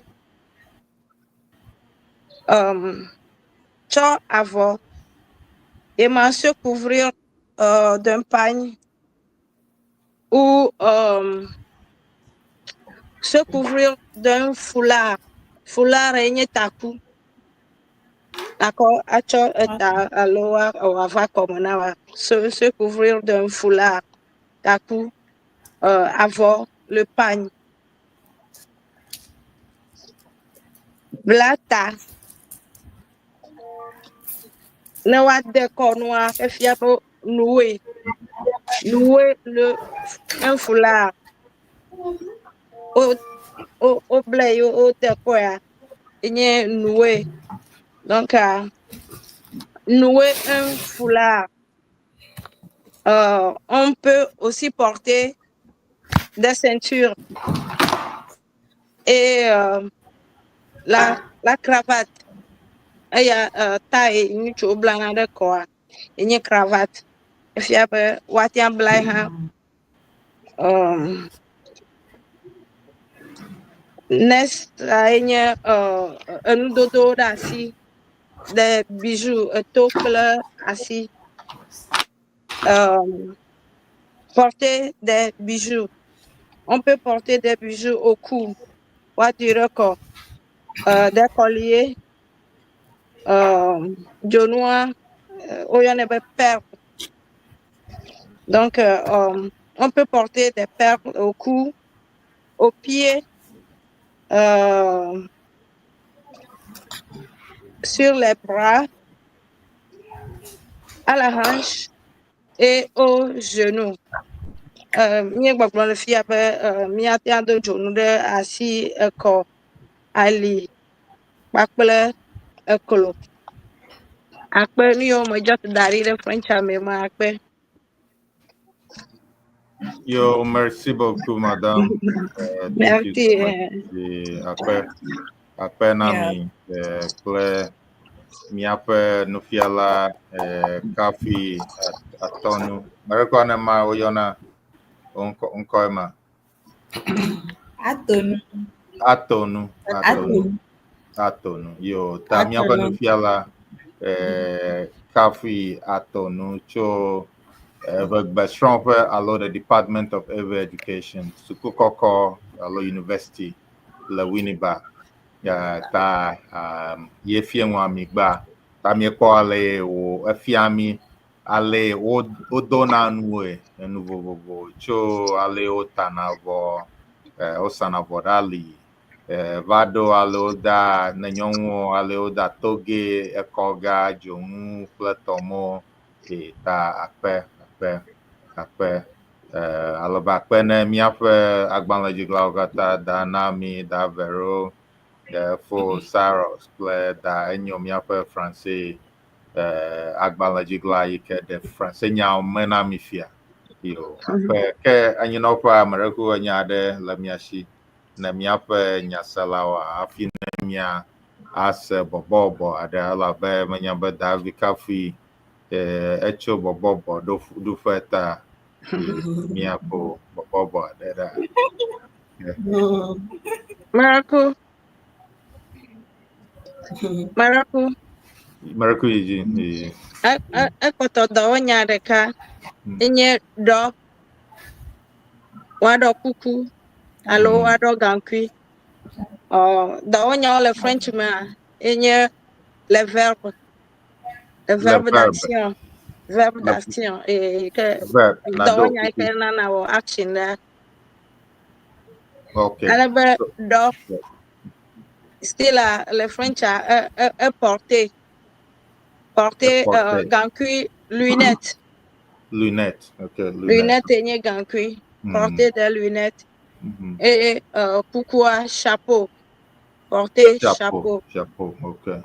Tsɔ avɔ et ma se couvrir d'un pagne ou Se couvrir d'un foulard. Foulard ye nye taku. Akɔ atsɔ eta alo wòava kɔme na wa. Se couvrir d'un foulard. Taku. Avɔ, le pagne. Bla ta. Ne woade kɔnua, efia be nouer. Nouer le un foulard. Woblae ye wode kɔa, enye nouer. Donc, nouer un foulard. On peut aussi porter des ceintures et la cravate. Eya tae ŋutsuwo blana ɖe kɔa, enye cravate. Efia be woate ŋu ablae hã. Next enye enudodowo ɖe asi, des bijoux, eto kple asi. Porter des bijoux. On peut porter des bijoux au cou. Woadui ɖe kɔ. Des colliers. Dzonua, woyɔnɛ be perle. Donc, on peut porter des perles au cou, au pied, sur les bras, à la hanche et au genou. Míegbɔgblɔ le fia be míate ŋu ado dzonu ɖe asi, ekɔ, ali kpakple eklo. Akpe nu yiwo me just da ɖi ɖe French me ma akpe.
Yo, merci beaucoup, madame. Thank you
Merci.
so much. Akpe, akpe na mi kple míaƒe nufiala Kafi Atɔnu. Merekɔ ne ma woyɔna wo ŋkɔ ma.
Atonu.
Atonu. Atonu. Atonu. Yo, ta míaƒe
Atonu.
nufiala Kafi Atonu tso Eʋegbesrɔ̃ƒe alo the Department of Ewe Education, suku kɔkɔ alo university le Winneba. Ta ye fia nua mi gba. Ta miekpɔ ale wo efia mi ale wo wodona nue enu vovovo tso ale wotana avɔ, wosana avɔ ɖe ali, va ɖo ale woda ne nyɔnuwo ale woda toge, ekɔga, dzonu kple tɔmɔ. Ta akpe, akpe, akpe. Ale be akpe ne míaƒe agbalẽdziglawo katã da na mi, da Vero, Fo Saros kple da enyo míaƒe Français agbalẽdzigla yi ke ɖe Français nyawo me na mi fia. Yo, akpe ke anyinɔƒe ame ɖe ku enya aɖe le mia si ne míaƒe nyaselawo hafi ne mía ase bɔbɔbɔ aɖe elabe menya be Davi Kafui etso bɔbɔbɔ ɖoƒe ta míaƒo bɔbɔbɔ aɖe ɖa.
Miracle. Miracle.
Miracle yi dzi. Yi.
Ekpɔtɔ dɔwɔnya ɖeka enye ɖɔ. Woaɖɔ kuku alo woaɖɔ gaŋkui. Dɔwɔnyawo le French mea enye le verbe. Le verbe
verbe.
d'action. Verbe d'action. Et que
Verbe. Na do
dɔwɔnya yi
kuku.
ke nana wɔ action ɖe.
Okay.
Ale be ɖɔ. Still le French a e porter. Porter
E porter.
Gaŋkui, lunette.
Lunette. Okay. Lunette.
Lunette enye gaŋkui. Porter des lunettes. Et kukua, chapeau. Porter
Chapeau.
Chapeau.
Chapeau. Okay.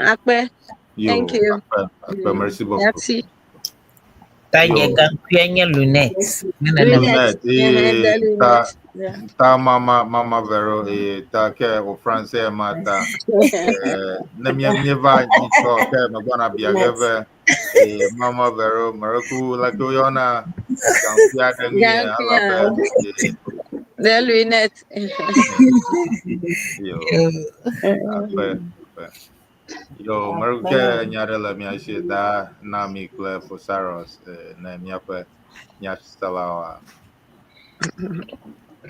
Akpe.
Yo,
Thank you.
Akpe, akpe, merci beaucoup.
Merci.
Ta nye
Yo.
gaŋkui nye lunette. Ne nenema.
Lunette.
Des
Ta,
lunettes. Yeah.
Ta mama, mama Vero, ta ke o français ma ta. Ne mie mie va nyitsɔ ke megbɔna bia ge be mama Vero, mereku leke woyɔna gaŋkui aɖe ŋu ye
Gaŋkui,
elabe
Des lunettes.
Yo, akpe, akpe. Yo, mereku ke nya ɖe le mia si da na mi kple Fosaros ne míaƒe nyaselawoa.
I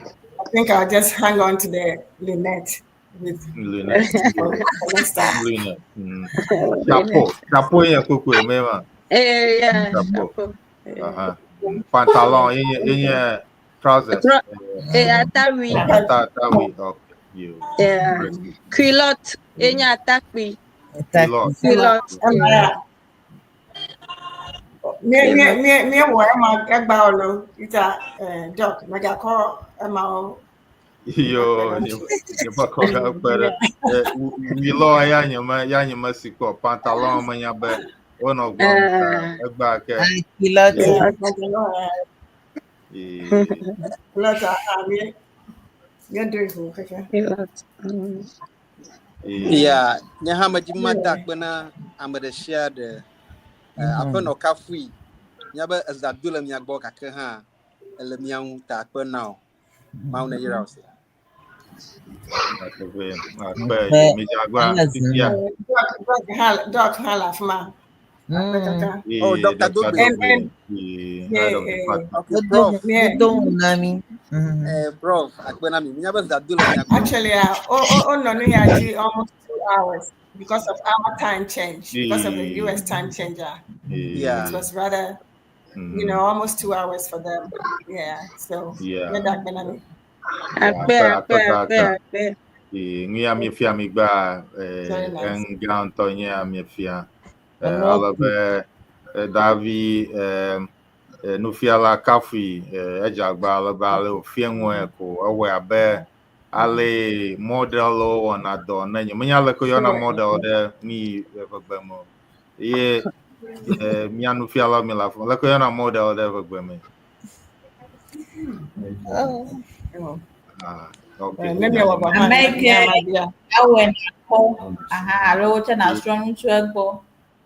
think I'll just hang on to the Lynette with
Lynette.
for next time.
Lynette. Chapeau. Chapeau ye kpukpui me ma.
Eh, yeah,
Chapeau.
chapeau. Eh.
Aha. Pantalon ye ye trousers.
Eh, atawi.
Ata atawi. Okay. You.
Yeah. Culotte, enye atakpui.
Culotte.
Culotte.
Emma, me me me me wɔ ɛma ɛgba ɔlo ita ɛɛ doc mɛga kɔ ɛma o.
Yo, nyema kpere. Wilo ya nyema ya nyema sikɔ pantalon me nya be wonɔ gbɔm ta egba ke.
Culotte.
Eh,
Culotte a mi mi do ihu keke.
Culotte.
Yeah, nye hã medzi be mada akpe na ame ɖe sia ɖe. Aƒenɔ kafui. Nya be eza do le mia gbɔ gake hã ele mia ŋu ta akpe na wò. Mawu ne yra wò sia.
Akpe akpe mi dze agba fifia.
Doc doc hã doc hã le afi ma. Akpe kaka.
Oh, Dr. Dogbe.
And and
Eh,
yeah,
head of
eh,
department.
Okay, prof.
yeah.
nami.
Eh, prof, akpe na mi. Nya be eza do le mia gbɔ.
Actually, oh, oh, oh, no, no, yeah, almost 2 hours because of our time change, because of the US time change.
Yeah.
It was rather, almost 2 hours for them. Yeah. So,
Yeah.
yeah, that been
Akpe, akpe, akpe, akpe.
Nu ya miefia mi gba
Very nice.
engã ŋutɔ nye ya miefia. Ale be Davi nufiala kafui edze agba ale be ale wòfia nue ko ewɔe abe ale modelwo wɔna dɔ ne nye menya leke woyɔna model ɖe nu yi ʋegbe me o. Ye mía nufiala mi le afi ma leke woyɔna model ɖe ʋegbe me.
Oh.
Ah, okay.
Let me have a
Ame yi ke awɔe nakpɔ aha alo wotse nasrɔ̃ nu tso egbɔ.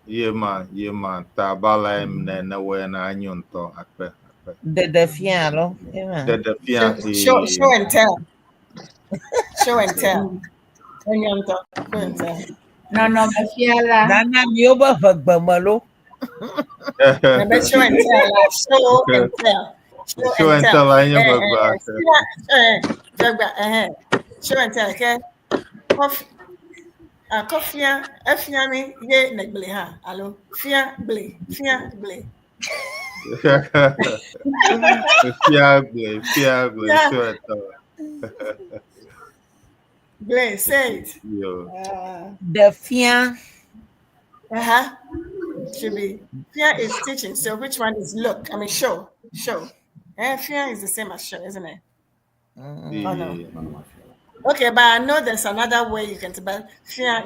Ye ma ye ma ta bala ne ne wɔe na anyo ŋutɔ akpe akpe.
Ɖeɖe fia alo? Ema.
Ɖeɖe fia
Show, show and tell. Show and tell. Show and tell.
Nɔnɔmefiala.
Nana miwo be ʋegbe me lo.
Maybe show and tell. Like show and tell.
Show and tell enye ʋegbe.
Ʋegbe, eh, show and tell. Okay. Coffee. Kɔfia, efia mi ye negble ha. Alo, fia gble, fia gble.
Fia gble, fia gble,
Yeah.
show and tell.
Gble, say it.
Yo.
Ɖe fia.
Should be. Fia is teaching. So which one is look? I mean, show, show. Eh, fia is the same as show, isn't it? Oh, no. Okay, but I know there's another way you can but fia,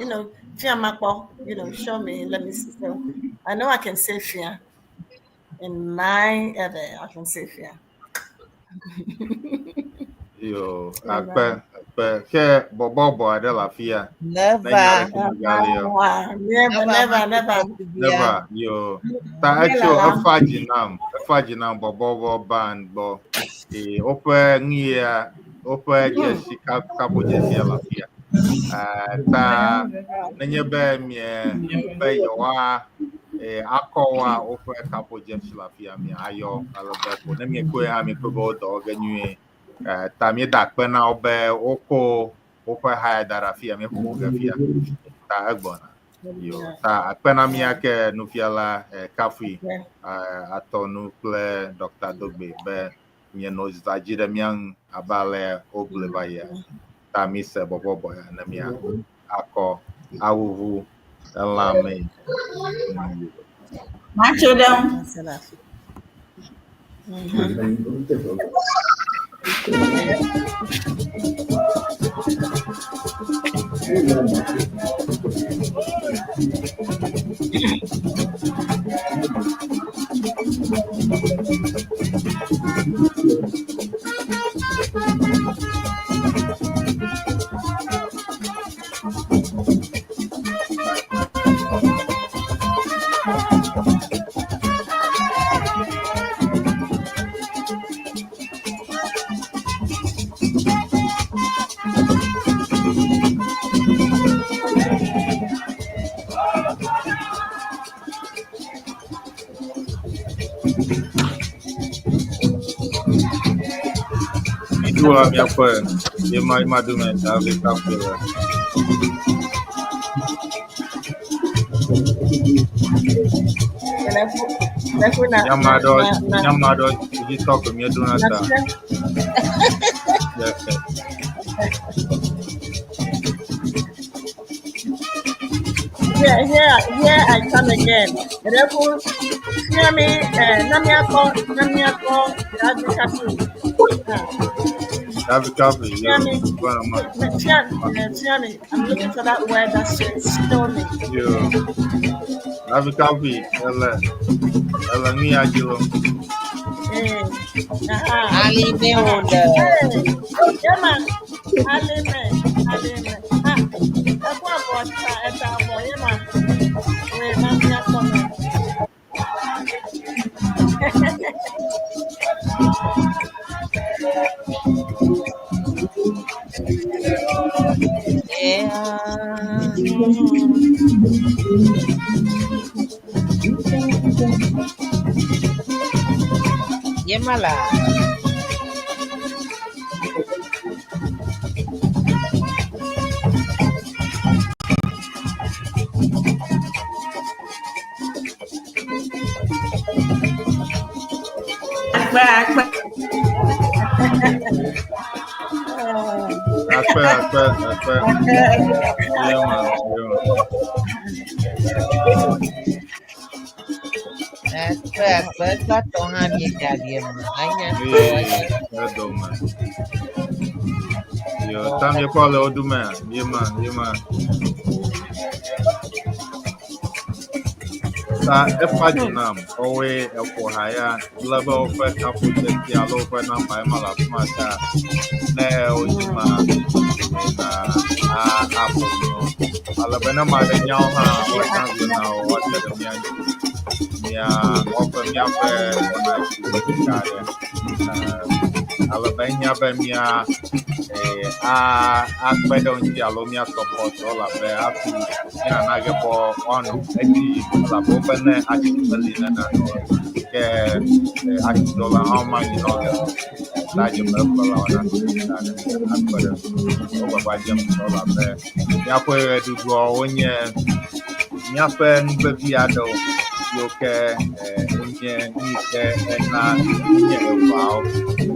fia makpo, show me, let me see. So I know I can say fia. In my area, I can say fia.
Yo, akpe akpe ke bɔbɔbɔ aɖe le afia.
Never.
Ne nya ɖeke megali o.
Ah, never, never, never.
Never. Yo. Ta etso efa dzi nam, efa dzi nam bɔbɔbɔ ban gbɔ. Ee, woƒe nu ya, woƒe dzesi kaƒo dzesia le afia. Ta nenye be mie be yewoa akɔ woa woƒe kaƒo dzesi le afia mi ayɔ ale be ko ne miekpɔe hã miekpɔe be wo dɔ wɔ ge nyuie. Ta míeda akpe na wo be wokɔ woƒe ha ya da ɖe afia míeƒo ge fia. Ta egbɔna. Yo, ta akpe na mía ke nufiala kafui atɔ nu kple Dr. Dogbe be mienɔ za dzi ɖe mía ŋu abe ale wogblɔe va yia. Ta mi se bɔbɔbɔ ya ne mía akɔ awuʋu elã me.
Matso ɖe ŋu.
Ɣeɖuɖua míaƒe yema yema dome David Kafui le. Nyama ɖewo nyama ɖewo dzi tɔ ko míeɖona ta.
Here, here, here I come again. Reku, hear me, Namiako, Namiako, David Kafui.
David Kafui, yo.
Hear me.
Bwana ma.
Hear me. I'm looking for that word that says show me.
Yo. David Kafui, ele ele nu ya dzi lo.
Eh, aha.
Alime wòle.
Hey, yeah, man. Alime, alime. Ah, ẹkú àbọ̀ ẹ̀ta ẹ̀ta àbọ̀ yé ma. Wait, Namiako me.
Yeah. Yemala.
Akpe akpe.
Akpe akpe akpe. Yema yema.
Akpe akpe gbãtɔ hã míegaɖi eme. Anya tɔ
Ee,
anya
edome. Yo, ta míekpɔ le wo ɖumea? Yema yema. Ta efa dzi nam. Woawoe eƒo ha ya le be woƒe kaƒodzesi alo woƒe nɔmba ema le afi ma ta ne wodzi ma na a aƒo nu. Ale be ne ame aɖe nya wo hã woate ŋu agblɔ na wo woate ɖe mía ŋuti. Mía woaƒe míaƒe wɔna dzi ɖeka aɖe. Ale be enya be mía a akpe ɖe wo ŋuti alo mía support wo elabe hafi míanana ge be woanɔ edzi yim elabe wobe ne atsi meli nena ke atsidɔla hã womanyi nɔ ge o. Ta dze be eƒe la wɔna ɖeka aɖe akpe ɖe wo gbagba dzem ŋutɔ elabe míaƒe ɣeɖuɖuawo wonye míaƒe nu vevi aɖewo siwo ke wonye nu yi ke ena nye eʋawo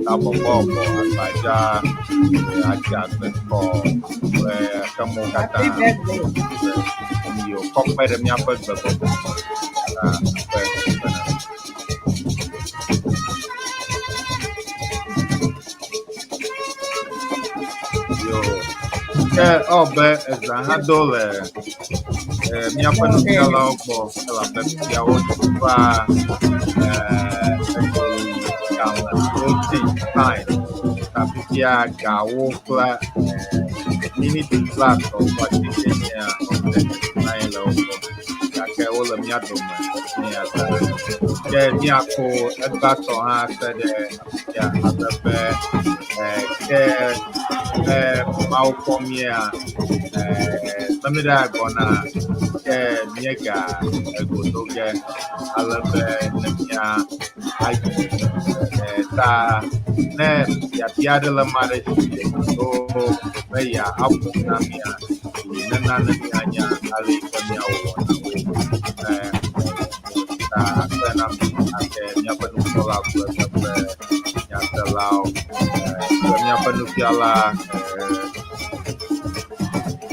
tabɔbɔbɔ agbadza atsi agbekɔ kple xemewo katã
Happy birthday.
yi wòkɔ kpe ɖe míaƒe gbegbɔgblɔ ŋu ta akpe akpe na mi. Yo. Ke ewɔ be ezã hã do le míaƒe nufialawo gbɔ elabe fiawo va egalẽ alo time ta fifia gawo kple miniti blaetɔ̃ vɔ asieke nyea nine le wo gbɔ gake wole mía dome eya ta ke míako egbãtɔ hã se ɖe afisia abe be ke Mawu kpɔ mía ne míɖe gbɔna ke míega ego do ge ale be ne mía ayi ta ne biabia aɖe le ame aɖe si alo be yeaƒo na mía nena ne míanya ale yi ke míawɔ wɔnawoe. Ta akpe na mi ake míaƒe nukpɔla kple míaƒe nyaselawo kple míaƒe nufiala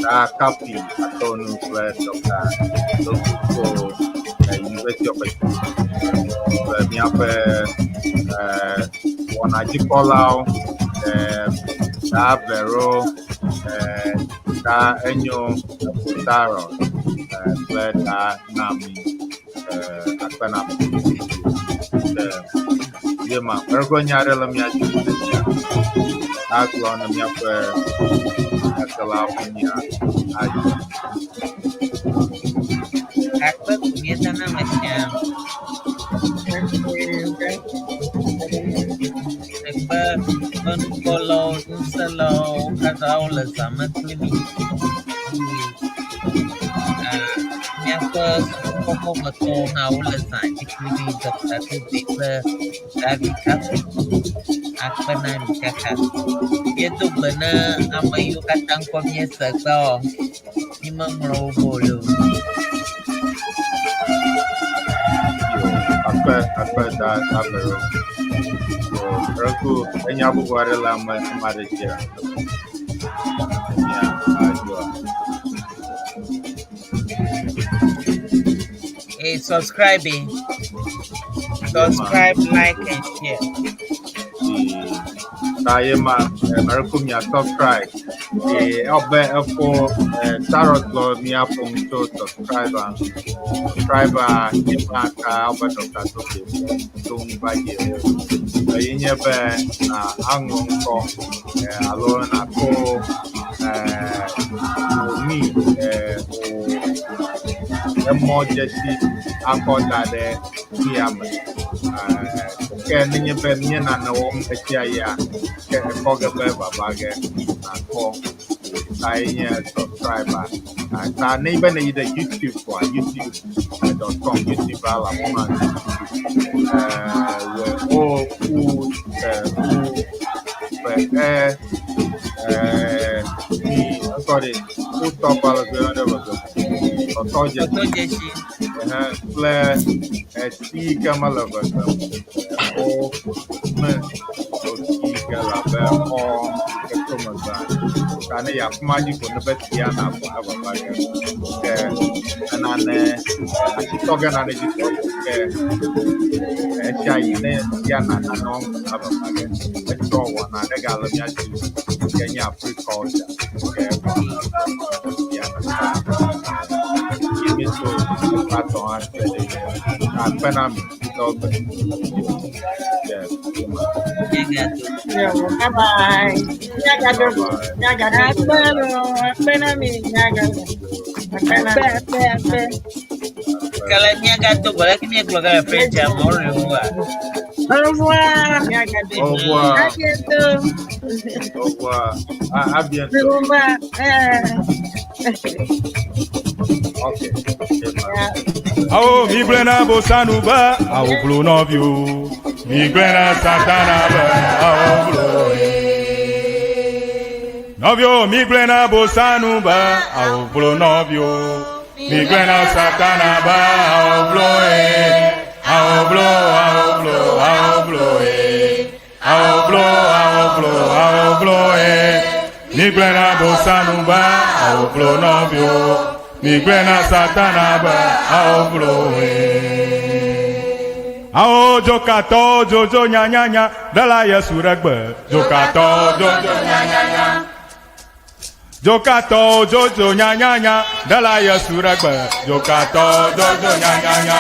ta Kapi Atonu kple Dr. Dogu tso University of Education kple míaƒe wɔnadzikpɔlawo ta Vero ta Enyo Taro kple ta Nami akpe na mi. Yema, mɛrɛkɔ nya aɖe le mía dzi ne mía agblɔ ne míaƒe nyaselawo ƒe mía ayi.
Akpe ko míedana ame sia ame. Akpe be nukpɔlawo, nuselawo katã wole zã me kpli mí. Eye míaƒe sukukɔkɔmetɔwo hã wole zã dzi kpli mí. Dr. Tobi kple David Kafui. Akpe na mi kaka. Míedo gbe na ame yiwo katã ŋkɔ míese egbea o. Mímeŋlɔ wo be o loo.
Akpe akpe da da vero. Yo, Reku enya bubu aɖe le ame ame aɖe dzia. Mia adzɔa.
Hey, subscribe, eh? Subscribe, like, and share.
Ta ye ma mereku mia subscribe. Ɔbɛ ɛfo Tarot lɔ mia ƒo nu tso subscribe a. Subscribe a ye ma ka ɔbɛ Dr. Toke to ŋu va dzi o. Eye nye be na aŋlɔ ŋkɔ alo nakɔ wò mi wò emɔ dzesi akɔ da ɖe nuya me. Ke nenye be míe nane wɔm esia yia, ke ekɔ ge be vava ge nakpɔ tae nye subscribe a. Ta ne be ne yi ɖe YouTube kɔa, youtube.com, YouTube la le afi ma. Wɔ O U U V E mi ŋkɔ ɖe wotɔ kɔ ale be ɖe veve tɔtɔ dzesi.
Tɔtɔ dzesi.
Ɛhɛ, kple esi yi ke mele veve o me o si yi ke le abe xɔ yi ke to megbea. Ta ne yi afi ma dzi ko ne be sia na kɔ evava ge. Ke enane asitɔ ge nane dzi ko ke esia yi ne sia na nane wɔm evava ge. Etsɔ wɔna ɖe gale mía dzi ke nye Africulture ke wɔna sia na ta ye míetso ekpatɔ hã te ɖe akpe na mi dɔgbe. Yeah.
Míagado.
Yeah, bye bye. Míagado. Míagado.
Akpe lo, akpe na mi.
Míagado. Akpe na
Akpe,
mi.
akpe, akpe.
Kala míagado gbe leke míegblɔ ge le French amewo le ŋua.
Au revoir.
Míagado.
Au revoir.
À bientôt.
Au revoir. À bientôt.
Au revoir.
Ok.
Yeah.
Awo mi gblẽ na bosanu be awo blo nɔviwo. Mi gblẽ na satana be awo blo ye. Nɔviwo mi gblẽ na bosanu be awo blo nɔviwo. Mi gblẽ na satana be awo blo ye. Awo blo awo blo awo blo ye. Awo blo awo blo awo blo ye. Mi gblẽ na bosanu be awo blo nɔviwo. Mi gblẽ na satana be awo blo ye. Awo dzokatɔ dzodzo nyanyanya ɖela Yesu ɖe gbe. Dzokatɔ dzodzo nyanyanya. Dzokatɔ dzodzo nyanyanya ɖela Yesu ɖe gbe. Dzokatɔ dzodzo nyanyanya.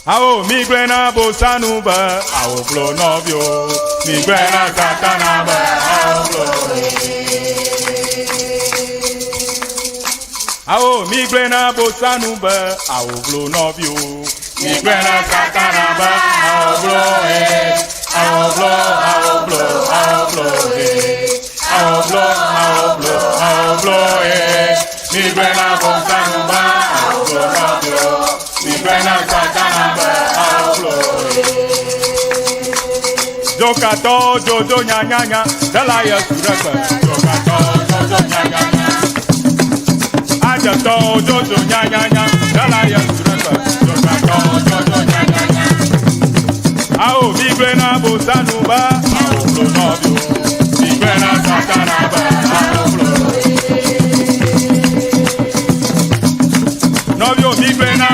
Awo mi gblẽ na bosanu be awo blo nɔviwo. Mi gblẽ na satana be awo blo. Awo mi gblẽ na bosanu be awo blo nɔviwo. Mi gblẽ na satana be awo blo ye. Awo blo awo blo awo blo ye. Awo blo awo blo awo blo ye. Mi gblẽ na bosanu be awo blo nɔviwo. Mi gblẽ na satana be awo blo ye. Dzokatɔ dzodzo nyanyanya ɖela Yesu ɖe gbe. Dzokatɔ dzodzo nyanyanya. Adzetɔ dzodzo nyanyanya ɖela Yesu ɖe gbe. Dzokatɔ dzodzo nyanyanya. Awo mi gblẽ na bosanu be awo blo nɔviwo. Mi gblẽ na satana be awo blo. Nɔviwo mi gblẽ na.